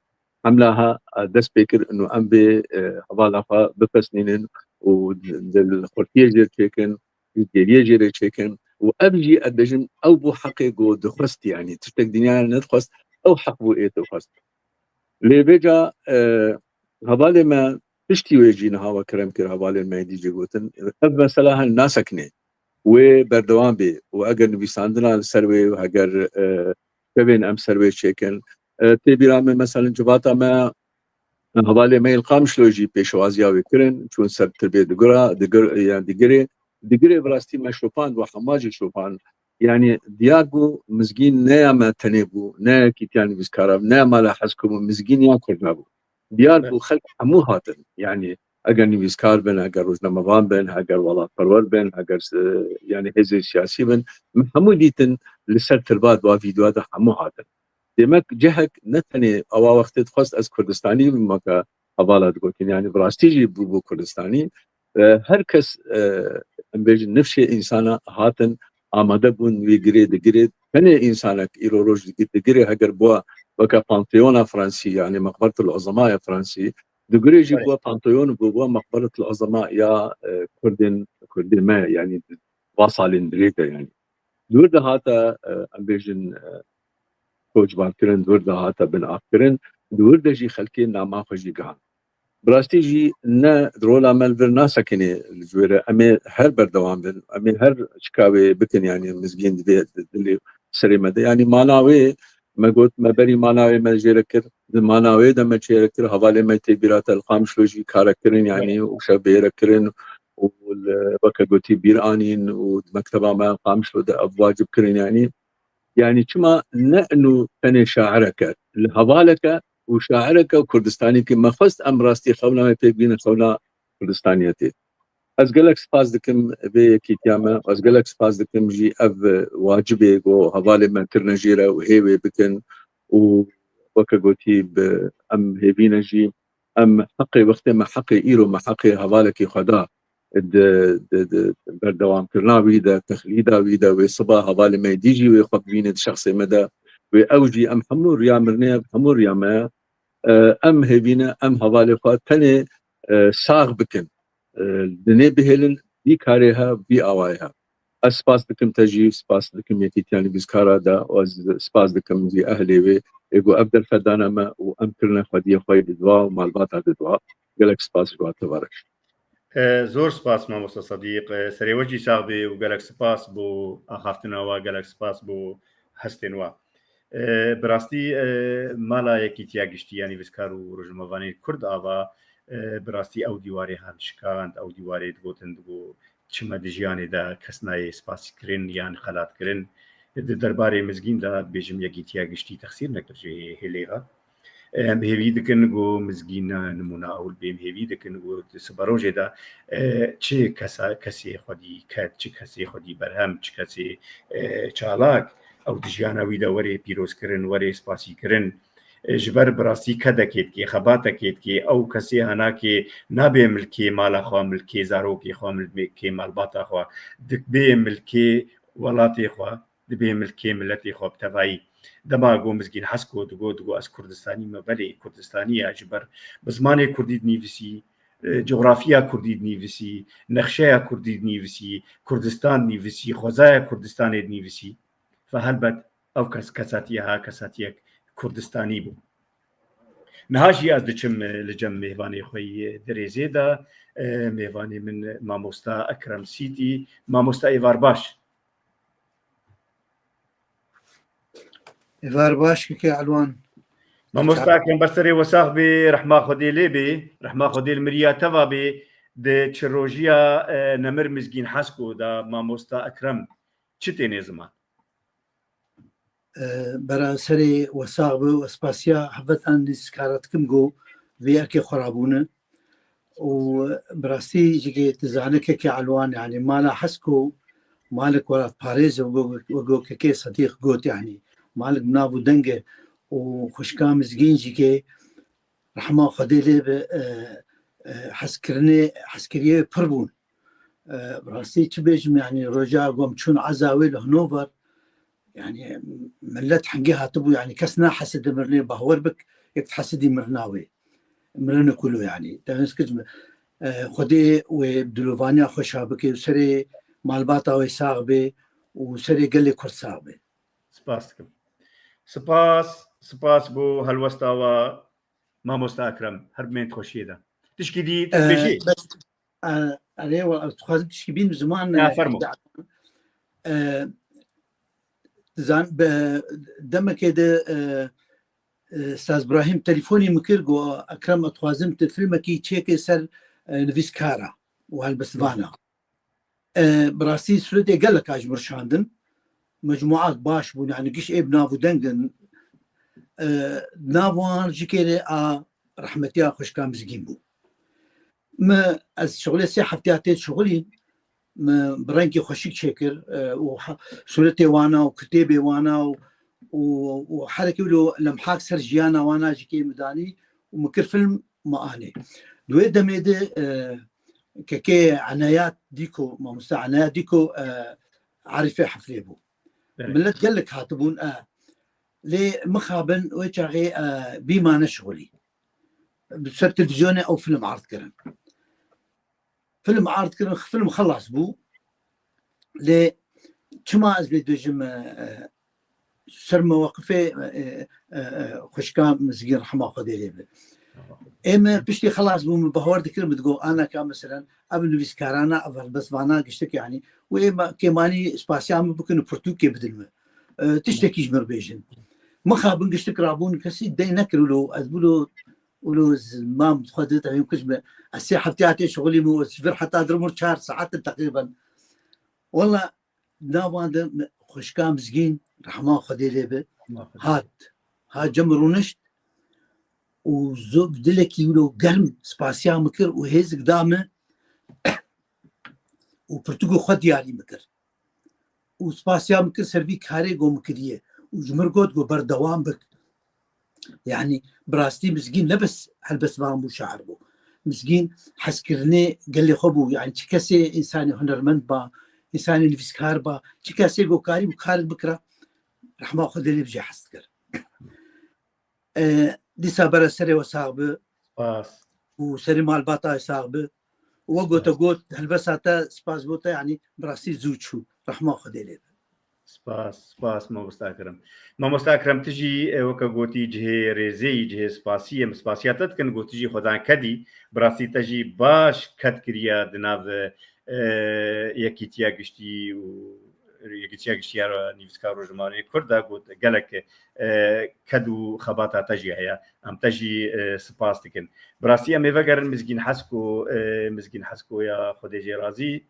hemla ha, e, dest pê kir û em vê, e, hevala xwe bipesnînin û di, di xurtiyê jê çêkin, di gêriyê jê rê çêkin û ev jî ez bêjim ew bû heqê ku dixwest, yanî tiştek dinyaya nedixwest, ew heq bû ê dixwest. Lê vêca, e, hevalê me piştî wê jî niha we kerem kir, hevalên me yê dî jî gotin, ev mesela hin nasekine. Wê berdewam bê û eger nivîsandina li ser wê û heger, e, şevên em ser wê çêkin, e, tê bîra me, meselen civata me, hevalê me yê li Qamişlo jî pêşwaziya wê kirin, çûn ser tirbê digura, digir, yani digirê, digirê bi rastî me şopand, we hema jî şopand. Yani diyar bû, Mizgîn ne ya me tenê bû, ne ya Kîtiya Nivîskara, ne ya Mala Hesko bû, Mizgîn ya Kurd nebû. Diyar bû, xelk hemû hatin. Yani eger nivîskar bin, eger rojnamevan bin, eger welatperwer bin, eger, e, yani hêzên siyasî bin, min hemû dîtin li ser tirba di va vîdeoya de hemû hatin. Demek cihek ne tenê ewa wextê dixwest ez Kurdistanî bim, weke hevala digotin. Yani bi rastî jî bûbû Kurdistanî. E, her kes, e, em bêjin nifşê însana hatin, amade bûn wî girê digirê. Tenê însanek îro roj digir-, digirê heger bûa weke Pantheona Fransî, yani Maqberetul Uzema ya Fransî, digirê jî bûa Pantheon, bû, bûa Maqberetul Uzema ya, e, Kurdên, Kurdê me, yani va salên dirêk de yani. Di wir de hate, e, em bêjin, e, koçbarkirin, di wir de hate binavkirin, di wir de jî xelkê nama xwe jî gihand. Bi rastî jî ne rola me li vir nasekinê li ji wê re. Em ê her berdewam bin. Em ê her çika wê bikin, yanî Mizgîn divê di dilê serê me de. Yanî mana wê, me got, me berî mana wê me jê re kir. Di mana wê de me çê re kir. Hevalê me tê bîra te li Qamişlo jî kare kirin, yanî û şevbêre kirin û li, weke gotî, bîr anîn û di mekteba me Qamişlo de ev wacib kirin, yanî. Yani çima ne inu tenê şaireke, li hevaleke û şaireke û Kurdistanî ki me xwest em rastî xewna me pêk bînin xewna Kurdistaniyetê. Ez gelek spas dikim vê yekîtiya me, ez gelek spas dikim jî ev wacibê ku hevalê me kirine jê re û hê wê bikin û weke gotî bi em hêvî ne jî em heqê wextê me, heqê îro me, heqê hevalekî xwe da di, di, di berdewamkirina wî de, texlîda wî de, wê siba hevalê me dî jî wê xwe bibîne di şexsê me de, wê ew jî em hemû riya mirinê ye, hemû riya me ye. E, em hêvî ne, em hevalê xwe tenê, e, sax bikin. E, dinê bihêlin, vî karê he, vî awayê he. Ez spas dikim te jî, spas dikim Yekîtiya Nivîskara de, û ez spas dikim jî ehlê wê, ê ku ev derfet dane me û em kirine xwediyê xwe yê didwa û malbata didwa. Gelek spas ji we, tevareş. E, zor spas mamosta Sedîq. E, serê we jî sax bê û gelek spas bo axaftina we, gelek spas bo hestên we. E, bi rastî, e, mala Yekîtiya Giştî ya Nivîskar û Rojnamevanên Kurd ava, e, bi rastî ew dîwarê han şikand, ew dîwarê digotin, digo, çima di jiyanê de kes nayê spasîkirin yan xelatkirin. Di derbarê Mizgîn de bêjim Yekîtiya Giştî texsîr nekir ji hêlê re. Em hêvî dikin ku Mizgîn nimûna ewil bê. Em hêvî dikin ku di siberojê de, e, çi kesa-, kesê xwedî ked, çi kesê xwedî berhem, çi kesê, e, çalak ew di jiyana wî de werê pîrozkirin, werê spasîkirin. E, ji ber bi rastî kedekê dikê, xebatekê dikê, ew kesê hanakê nabê milkê mala xwe, milkê zarokê xwe, milkê malbata xwe, dibê milkê welatê xwe, dibê milkê miletê xwe bi tevayî. Dema go Mizgîn Hesko digo, digo ez Kurdistanî me, belê Kurdistanî ye, ji ber bi zimanê Kurdî dinîvisî, e, cografiya Kurdî dinîvisî, nexşeya Kurdî dinîvisî, Kurdistan dinîvisî, xwezaya Kurdistanê dinîvisî. Fe helbet ew kes kesatiye ha kesatiyek Kurdistanî bû. Niha jî ez diçim, e, li cem mêvanê xwe yê di rêzê de, e, mêvanê min mamosta Ekrem Sîtî. Mamosta êvar baş. Êvar baş keke Elwan. Mamosta Ekrem, ber serê we sax bê, rehma Xwedê lê bê, rehma Xwedê li miriya te va bê, di çirojiya, e, nemir Mizgîn Hesko de mamosta Ekrem çi tênê ziman? E, bera serê we sax be û ez spasiya hevetan nivîskara dikim ku vê erkê xwe rabûne. Û bi rastî jî kê dizane kekê Elwan, yanî mala Hesko, malek welatparêz e, wego, wego kekê Sedîq got, yanî malek bi nav û deng e û xwişka Mizgîn jî kê rehma Xwedê lê be, e, e, hezkirinê, hezkiriyê pir bûn. E, bi rastî çi bêjim, yanî roja gom çûn eza wê li Hanover, yanî millet hingê hatibû, yanî kes naheside mirinê, bawer bik, yek dihesidî mirina wê. Mirine kulu yanî. Te hins kir, e, Xwedê wê dilovaniya xwe şa bike û serê malbata wê sax be û serê gelê Kurd sax be. Spas dikim. Spas, spas bo helwesta wa mamosta Ekrem. Her bimên xweşiyê de. Tişkî dî tu dibêjî? E, bes, e, erê, wa, ez dixwazim tişkî bînim ziman, ya, e, fermo. E, zan, be, demekê de, e, e, Staz Brahîm telefonî min kir, got, Ekrem, ez dixwazim tu filmekî çêke ser, e, nivîskara û helbestvana. E, bi rastî sûretê gelek a ji min şandin. Mecmuak baş bûn, yani giş ê bi nav û deng in. E, nav wan jikê re a rehmetiya xwişka Mizgîn bû. Min, ez şixulê sê hefteya tê şixulîn, min bi rengê xweşik çêkir, e, û ha-, sûretê wana û kitêbê wana û, û, û herekî wilo lemhak ser jiyana wana jikê min danî û min kir film, me anî. Di wê demê de, e, kekê Enayat Dîko, mamoste Enayat Dîko, e, Arîfê Heflê bû. Evet. Millet gelek hatibûn, e, lê mixabin wê çaxê, e, bîma neşixulî. Bi ser televîzyonê ew film ard kirin. Film ard kirin, film xelas bû. Lê çima ez vê dibêjim, e, e, ser mewqifê, e, e, e, xwişka Mizgîn rehma Xwedê lê be. Ê me piştî xelas bû, min bawer dikir, min digot, ana ka meselen, ev nivîskarana, ev helbestvana giştik, yanî, û ê me kêmanî spasiya min bikin û pirtûkê bidin min. E, tiştekî ji min bêjin. Mixabin giştik rabûn, kesî dey nekir wilo, ez wilo, wilo z-, mam xwe di tevîm kir ji me. Ez sê hefteya tê şixulî min û ez ji vir heta dir min çar saet in teqrîben. Wela, Di nav wan de mi-, xwişka Mizgîn, rehma Xwedê lê be, hat. Ha cem rûnişt û zo-, bi dilekî wilo germ spasiya min kir û hêzik da min û pirtûkê xwe diyarî min kir. Û spasiya min kir ser vî karê ku min kiriye. Û ji min got, got, berdewam bik. Yanî, bi rastî Mizgîn ne bes helbestvan bû, şair bû. Mizgîn hezkirinê gelê xwe bû. Yanî, çi kesê însanê hunermend ba, însanê nivîskar ba, çi kesê ku karî bû karek bikira, rehma Xwedê lê bijê hez dikir. E, dîsa bere serê we sax bi. Spas. Û serê malbata we sax bi. Û we gote got, helbesta te spas bo te, yanî, bi rastî zû çû. Rehma Xwedê lê be. Spas, spas, mamosta Ekrem. Mamosta Ekrem, tu jî, e, weke gotî cihê rêzê yî, cihê spasî ye, em spasiya te dikin, got tu jî xwedan kedî, bi rastî te jî baş ked kiriya di nav, e, yekîtiya giştî û yekîtiya giştî ya nivîskar û rojnamevanê Kurd de, got gelek, e, ked û xebata te jî heye. Em te jî, e, spas dikin. Bi rastî em ê vegerin Mizgîn Hesko, e, Mizgîn Hesko ya Xwedê jê razî,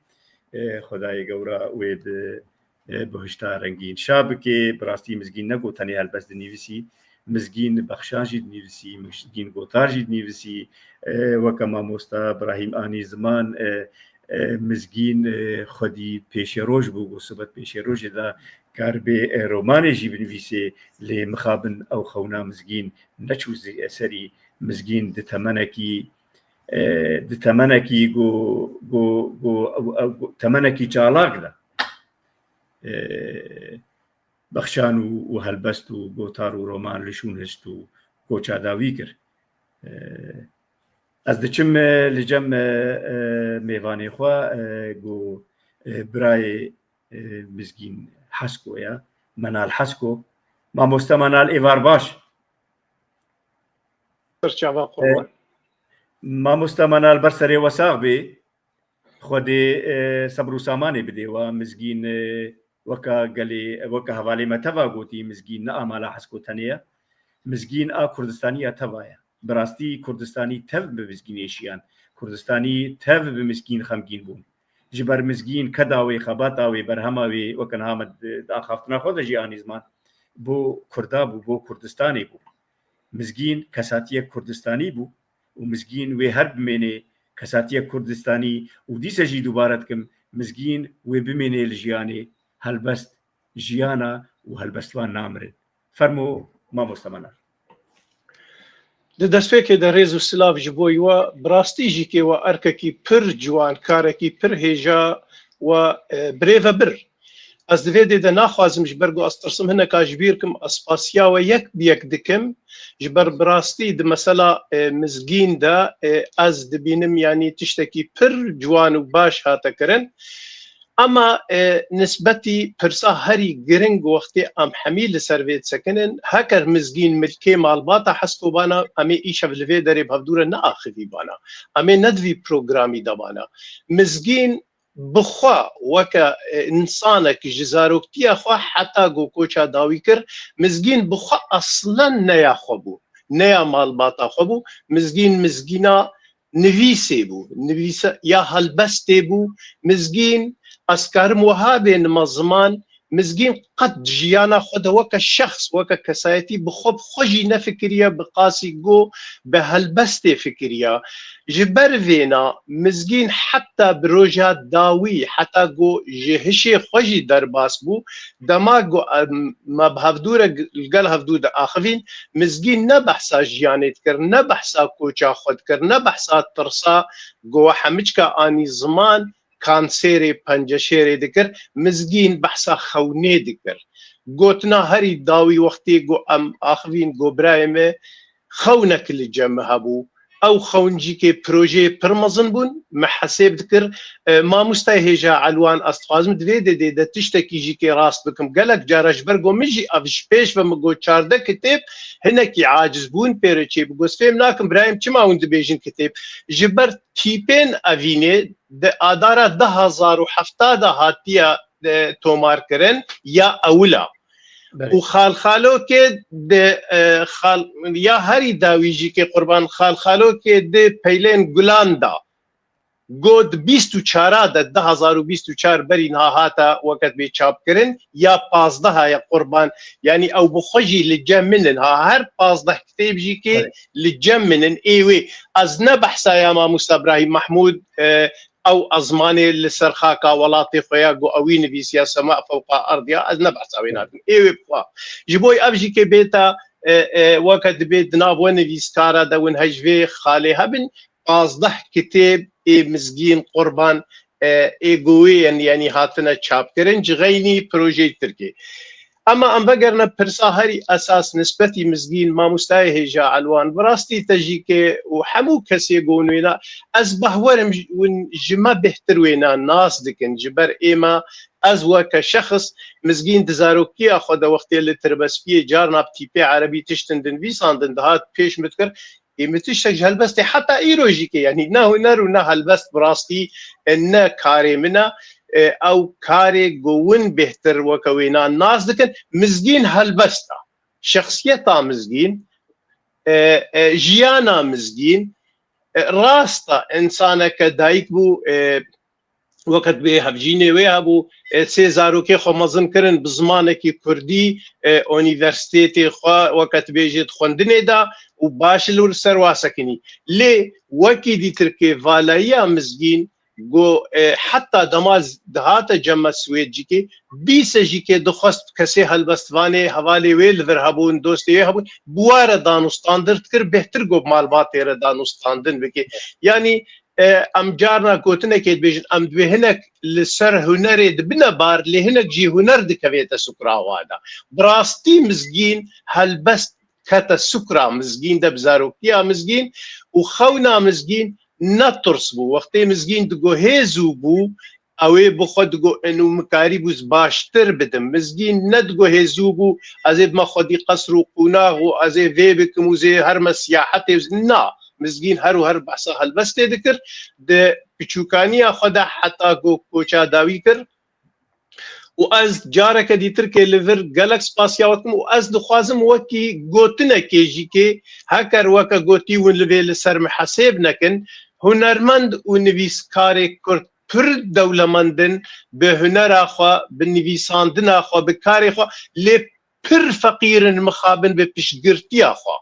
e, Xwedayê Gewra wê di e, bihişta rengîn şa bike. Bi rastî Mizgîn ne ku tenê helbest dinivîsî, Mizgîn bexşan jî dinivîsî, Mizgîn gotar jî dinivîsî. E, weke mamosta Birahîm anî ziman, e, e, Mizgîn, e, xwedî pêşeroj bû, ku sibet pêşerojê de karibê, e, romanê jî binivîsê, lê mixabin ew xewna Mizgîn neçû zî eserî. Mizgîn di temenekî, e, di temenekî ku, ku, ku, ew, ew, ku temenekî çalak de e, bexşan û, û helbest û gotar û roman li şûn hişt û koça dawî kir. E, ez diçim, e, li cem, e, e, mêvanê xwe, e, ku, e, birayê, e, Mizgîn Hesko ye, Menal Hesko. Mamoste Menal, êvar baş. Ser çava, e, qurban. Mamoste Menal, ber serê we sax bê. Xwedê, e, sebr û samanê bidê we. Mizgîn, e, weka gelê, weka hevalê me teva gotî, Mizgîn ne a mala Hesko tenê ye. Mizgîn a Kurdistaniya teva ye. Bi rastî Kurdistanî tev bi Mizgînê şiyan. Kurdistanî tev bi Mizgîn xemgîn bûn. Ji ber Mizgîn keda wê, xebata wê, berhema wê, weke niha me di, di axaftina xwe de jî anî ziman, bo Kurda bû, bo Kurdistanê bû. Mizgîn kesatiyek Kurdistanî bû û Mizgîn wê her bimênê kesatiyek Kurdistanî û dîse jî dubare dikim, Mizgîn wê bimênê li jiyanê, helbest jiyana û helbestvan namirin. Fermo mamoste Menal. Di destpêkê de rêz û silav ji bo we, bi rastî jî kê we erkekî pir ciwan, karekî pir hêja we, e, birêve bir. Ez di vê dê de naxwazim, ji ber ku ez tirsim hineka ji bîr kim, ez spasiya we yek bi yek dikim. Ji ber bi rastî di mesela, e, Mizgîn de, e, ez dibînim, yanî tiştekî pir ciwan û baş hate kirin. Ama, e, nisbetî pirsa herî giring wextê em hemî li ser vê disekinin, heker Mizgîn milkê malbata Hesko bana, em ê îşev li vê derê bi hevdû re neaxivî bana. Em ê ne di vî programî de bana. Mizgîn bi xwe weke, e, însanek ji zaroktiya xwe heta ku koça dawî kir, Mizgîn bi xwe eslen ne ya xwe bû, ne ya malbata xwe bû. Mizgîn, mizgîna nivîsê bû, nivîse ya helbestê bû. Mizgîn, ez karim wiha bênime ziman, Mizgîn qet di jiyana xwe de weke şexs, weke kesayetî bi xwe, bi xwe jî nefikiriye, bi qasî ku bi helbestê fikiriya. Ji ber vêna Mizgîn heta bi roja dawî, heta ku ji hişê xwe jî derbas bû, dema ku em, me bi hevdû re, li gel hevdû diaxivîn, Mizgîn ne behsa jiyanê dikir, ne behsa koça xwe dikir, ne behsa tirsa ku we hemiçka anî ziman, kanserê penceşêrê dikir, Mizgîn behsa xewnê dikir. Gotina herî dawî wextê ku em axivîn, ku birayê me xewnek li cem me hebû. Ew xewn jî kê projeyê pir mezin bûn, me hesêb dikir. E, mamostayê hêja Elwan, ez dixwazim di vê dê dê de tiştekî jî kê rast bikim. Gelek cara ji ber ku min jî ev ji pêş ve min got çardeh kitêb, hinekî aciz bûn pê re çê bû. Got, fêm nakim birayêm çima hûn dibêjin kitêb. Ji ber tîpên evînê di adara du hazar û hevdeh de hatiye, e, tomar kirin ya ewila. Belê. Û xalxalokê di, e, xal-, ya herî dawî jî kê qurban xalxalokê di peylên gulan da. Got bîst û çar de, du hazar û bîst û çar berî niha hate weke dibê çap kirin, ya pazdeh ye qurban. Yanî ew bi xwe jî li cem min in. Ha, her pazdeh kitêb jî kê Belê. li cem min in. Ê wê, ez ne behsa ya mamosta Brahîm Mehmûd, e, ew ezmanê li ser xaka welatê xwe ya ku ewî nivîsiya sema fewqa erd ya, ez ne behsa wê nakim. Ê wê bixwe. Ji bo ev jî kê bêta, e, e, weke dibê di nav we nivîskara de win hej vê xalê hebin, pazdeh kitêb ê Mizgîn qurban, e, ê ku wê yên, yanî hatine çapkirin, ji xeynî projeyê Tirkê. Ema em vegerine pirsa herî esas nisbetî Mizgîn, mamostayê hêja Elwan, bi rastî te jî kê û hemû kesê ku wêna, ez behwerim ji, win ji me bêhtir wêna nas dikin, ji ber êma ez weke şexs Mizgîn di zarokiya xwe de wextê li Tirbespiyê carna bi tîpê erebî tiştin dinivîsandin, dihat pêş min dikir, ê min tiştek ji helbestê heta îro jî kê, yanî ne huner û ne helbest bi rastî, e, ne karê min e, e, ew karê ku win bêhtir weke wêna nas dikin, Mizgîn helbest e. Şexsiyeta Mizgîn, e, e, jiyana Mizgîn, e, rast e, însaneke dayik bû, e, weke dibê hevjînê wê hebû, e, sê zarokê xwe mezin kirin bi zimanekî kurdî, e, unîversîtetê xwe weke dibêjê di xwendinê de û baş li ser wa sekinî. Lê wekî dîtirkê valayiya Mizgîn, ku, e, heta dema z-, dihate cem me Swêd jî kê, bîse jî kê dixwest kesê helbestvanê hevalê wê li vir hebûn, dostê wê hebûn, bi wa re danûstandin dikir, bêhtir ku malbatê re danûstandin bike. Yanî, e, em carna gotinekê dibêjin, em dibê hinek li ser hunerê dibine bar, lê hinek jî huner dikevête sukra wan de. Bi rastî Mizgîn helbest kete sukra Mizgîn de bi zarokiya Mizgîn û xewna Mizgîn ne tirs bû. Wextê Mizgîn digo hê zû bû, ew ê bi xwe digo, eno min karîbû ez baştir bidim. Mizgîn ne digo hê zû bû, ez ê bime xwedî qesr û qûnax û ez ê vê bikim û zê herme siyahetê, na. Mizgîn her û her behsa helbestê dikir. Di piçûkaniya xwe de heta ku koça dawî kir. Û ez careke dîtirkê li vir gelek spasiya we dikim û ez dixwazim wekî gotinekê jî kê heker weke gotî win li vê li ser min hesêb nekin, hunermend û nivîskarê kurd pir dewlemend in bi hunera xwe, bi nivîsandina xwe, bi karê xwe, lê pir feqîr in mixabin bi piştgirtiya xwe.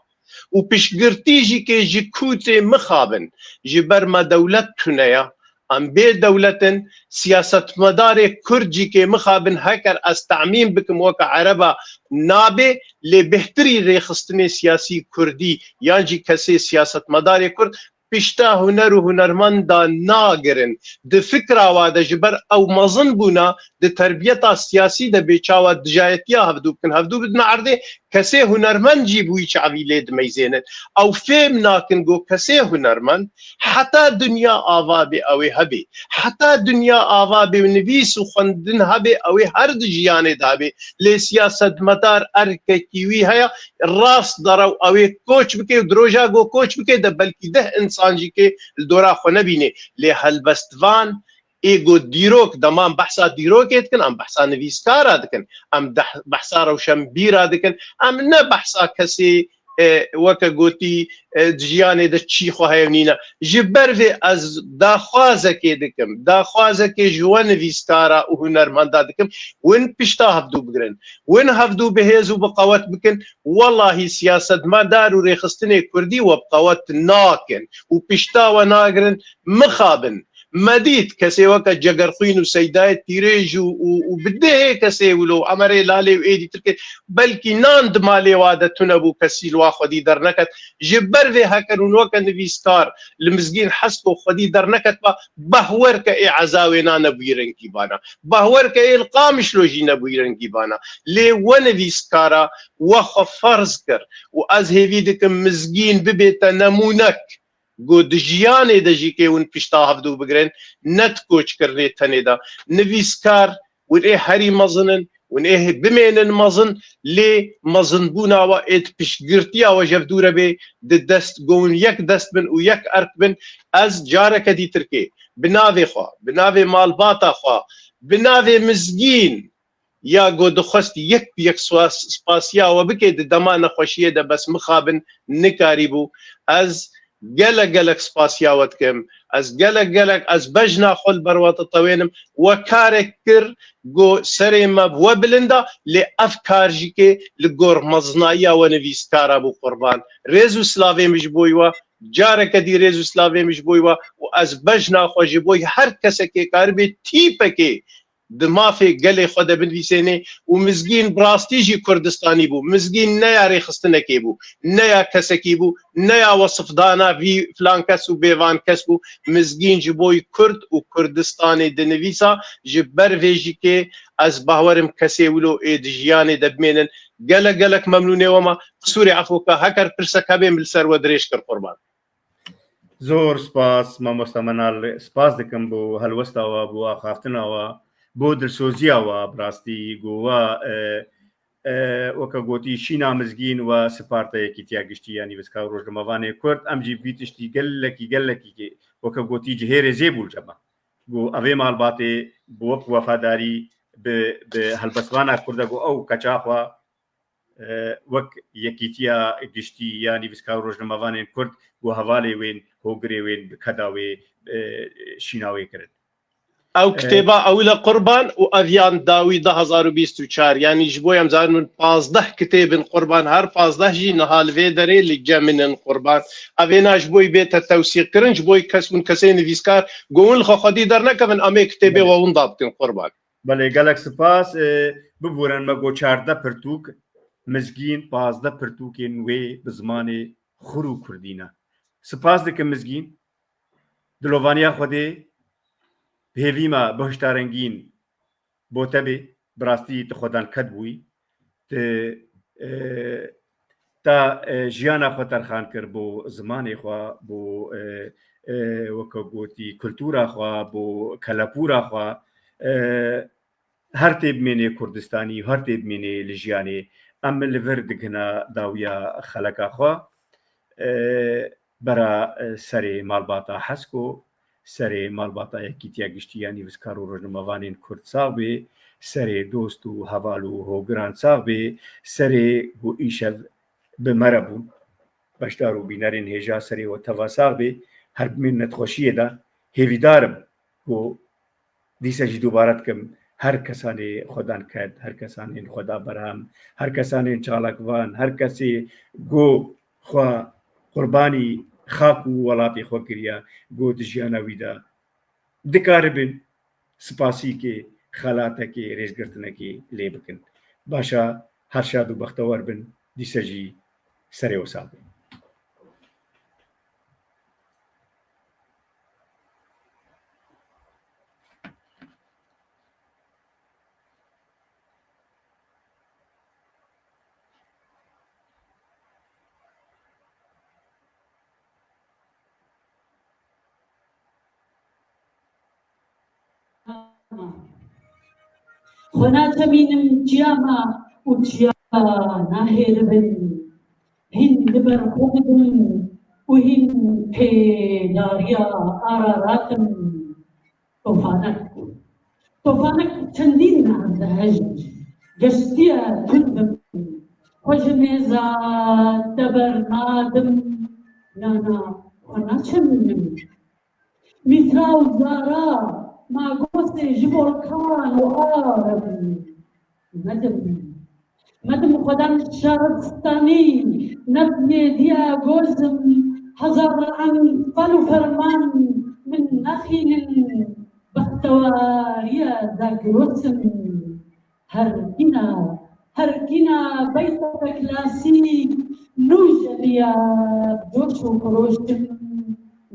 Û piştgirtî jî kê ji kûtê mixabin, ji ber me dewlet tune ye. Em bê dewlet in, siyasetmedarê kurd jî kê mixabin, heker ez temîm bikim weke ereba nabe, lê bêhtirî rêxistinê siyasî kurdî yan jî kesê siyasetmedarê kurd pişta huner û hunermenda nagirin. Di fikra wa de ji ber ew mezin bûna, di terbiyeta siyasî de bê çawa dijayetiya hevdû bikin. Hevdû bidin erdê, kesê hunermend jî bi wî çavî lê dimeyzênin. Ew fêm nakin ku kesê hunermend heta dinya ava bê ew ê hebê. Heta dinya ava bê û nivîs û xwendin hebê, ew ê her di jiyanê de hebê. Lê siyasetmedar erkekî wî heye, rast dere û ew ê koç bike û di roja ku koç bike de belkî deh însan jî kê li dora xwe nebînê. Lê helbestvan ê ku dîrok, dema em behsa dîrokê dikin, em behsa nivîskara dikin, em deh-, behsa rewşenbîra dikin, em ne behsa kesê, e, weke gotî, e, di jiyanê de çî xwe heye û nîne. Ji ber vê ez daxwazekê dikim, daxwazekê ji we nivîskara û hunermenda dikim, win pişta hevdû bigirin, win hevdû bi hêz û bi qewet bikin, welahî siyasetmedar û rêxistinê kurdî we bi qewet nakin û pişta we nagirin, mixabin. Me dît kesê weke Cegerxwîn û Seydayê Tîrêj û, û, û bi dehê kesê wilo Emerê Lalê û êdî tirkê belkî nan di malê wa de tune bû, kesî li wa xwedî derneket. Ji ber vê heker hûn weke nivîskar li Mizgîn Hesko xwedî derneketba, behwer ke ê eza wê na nebûyî rengî bana. Behwer ke ê li Qamişlo jî nebûyî rengî bana. Lê we nivîskara we xwe ferz kir û ez hêvî dikim Mizgîn bibête nemûnek. Ku di jiyanê de jî kê hûn pişta hevdû bigirin, ne di koçkirinê tenê de. Nivîskar, hûn ê herî mezin in, hûn ê bimênin mezin, lê mezinbûna we ê di piştgirtiya we ji hev dûre bê, di dest, ku hûn yek dest bin û yek erk bin. Ez careke dîtirkê bi navê xwe, bi navê malbata xwe, bi navê Mizgîn, ya ku dixwest yek bi yek spas-, spasiya we bike, di dema nexweşiyê de bes mixabin nikarîbû. Ez gelek gelek spasiya we dikim. Ez gelek gelek, ez bejna xwe li ber we ditewênim. We karek kir ku serê me bi we bilind e, lê ev kar jî kê li gor mezinayiya we nivîskara bû qurban. Rêz û silavê min ji bo we, careke dî rêz û silavê min ji bo we û ez bejna xwe ji bo her kesekê karibê tîpekê di mafê gelê xwe de binivîsênê û Mizgîn bi rastî jî Kurdistanî bû. Mizgîn ne ya rêxistinekê bû, ne ya kesekî bû, ne ya wesifdana vî filan kes û bêvan kes bû. Mizgîn ji bo Kurd û Kurdistanê dinivîsa, ji ber vê jî kê ez bawerim kesê wilo ê di jiyanê de bimênin. Gelek gelek memnûnê we me. Qisûrê efû ke heker pirsek hebê min li ser we dirêj kir qurban. Zor spas, mamosta Menal. Spas dikim bo helwesta we, bo axaftina we, bo dilsoziya we, bi rastî go we, e, e, weke gotî, şîna Mizgîn we siparta Yekîtiya Giştî ya Nivîskar û Rojnamevanê Kurd. Em jî vî tiştî gelekî, gelekî, weke gotî, cihê rêzê bû li cem me. Go evê malbatê bi wek wefadarî bi, bi helbestvana Kurd e, go ew keça xwe e, wek Yekîtiya Giştî ya Nivîskar û Rojnamevanên Kurd, ku hevalê wên, hogirê wên bi keda wê, e, şîna wê kirin. Ew, e, kitêba ewil e qurban û ev yan dawî du hezar û bîst û çar, yanî ji bo em zanin min pazdeh kitêb in qurban, her pazdeh jî niha li vê derê li cem min in qurban. Ev ê na ji bo bête tewsîqkirin, ji bo kes hûn kesê nivîskar go hûn li xwe xwedî dernekevin, em ê kitêbê we winda bikin qurban. Belê, gelek spas. E, biborin me got çardeh pirtûk, Mizgîn pazdeh pirtûkên wê bi zimanê xur û kurdî ne. Spas dikim Mizgîn. Dilovaniya Xwedê bi hêvî me bihişta rengîn bo te bê. Bi rastî tu xwedan ket bûyî. Tu, e, ta, e, jiyana xwe terxan kir bo zimanê xwe, bo, e, e, weke gotî, kultura xwe, bo kelepûra xwe, e, her tê bimênê Kurdistanî, her tê bimênê li jiyanê. Em li vir digihina dawiya xeleka xwe. E, bera, e, serê malbata Hesko, serê malbata Yekîtiya Giştî ya Nivîskar û Rojnamevanên Kurd sax bê, serê dost û heval û hogiran sax bê, serê ku îşev bi me re bûn, beşdar û bînerên hêja, serê we teva sax bê, her bimên netxweşiyê de. Hêvîdar im ku dîse jî dubare dikim, her kesanê xwedan ket, her kesanên xweda berhem, her kesanên çalakvan, her kesê ku xwe qurbanî xak û welatê xwe kiriye, ku di jiyana wî de dikaribin spasîkê, xelatekê, rêzgirtinekê lê bikin. Baş e, her şad û bextewer bin, dîse jî serê we sax be. Xwe naçemînim çiya me û çiya nahêribin. Hîn li ber xwe didim û hîn pê dariya Ararat im. Tofanek. Tofanek çendîn me ev dihejin. Geştiye tund im. Xwe ji mêza te bernadim. Na, na, xwe naçemînim. Mîtra û zara, magosê ji volkan û av im. Medim. Medim xwedan şaristanî, ne yêdiya gozim, hezar enfal û ferman min naxînin, bextewariya Zagros im. Her kîna, her kîna beyteke klasîk, nû jeliya coş û xweroş im,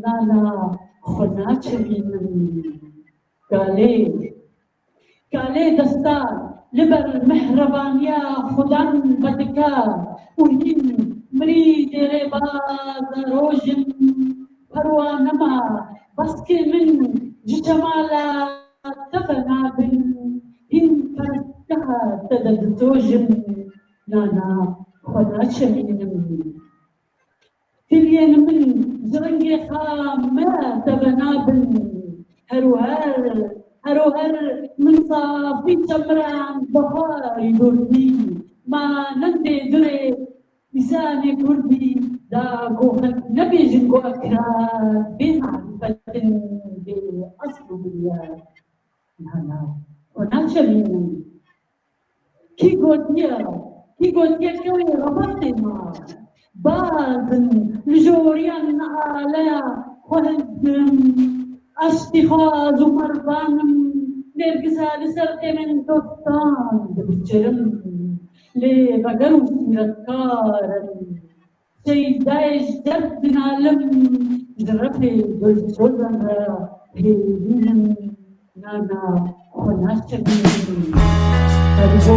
na, na, xwe naçemînim. Kalê, kalê desta li ber mihrevaniya Xudan vedike û hîn mirî dêrêbaza rojin, perwa nema, baskê min ji cemala te venabin, hîn perestgeha te de ditojin, na, na, xwe naçemînim. Tiliyên min ji rengê xame te venabin. Her û her, her û her min safî çemiran beharî dotî. Ma nendê durê îsanê kurdî da goxek nebêjin go ekra bê marîfetin bê esl û biryar. Na, na, xwe naçemînim. Kî gotiye, kî gotiye kewê rebatê ma? Bazim, li joriyan aleya xwe hizdim. Aştîxaz û mervanim, nêrgiza li ser têmên dostan dibiçirim. Lê veger û sîretkar im. Seydayê ji derd dinalim, ji refê dilsozan re hêvînim, na, na, xwe naçemînim. Her bo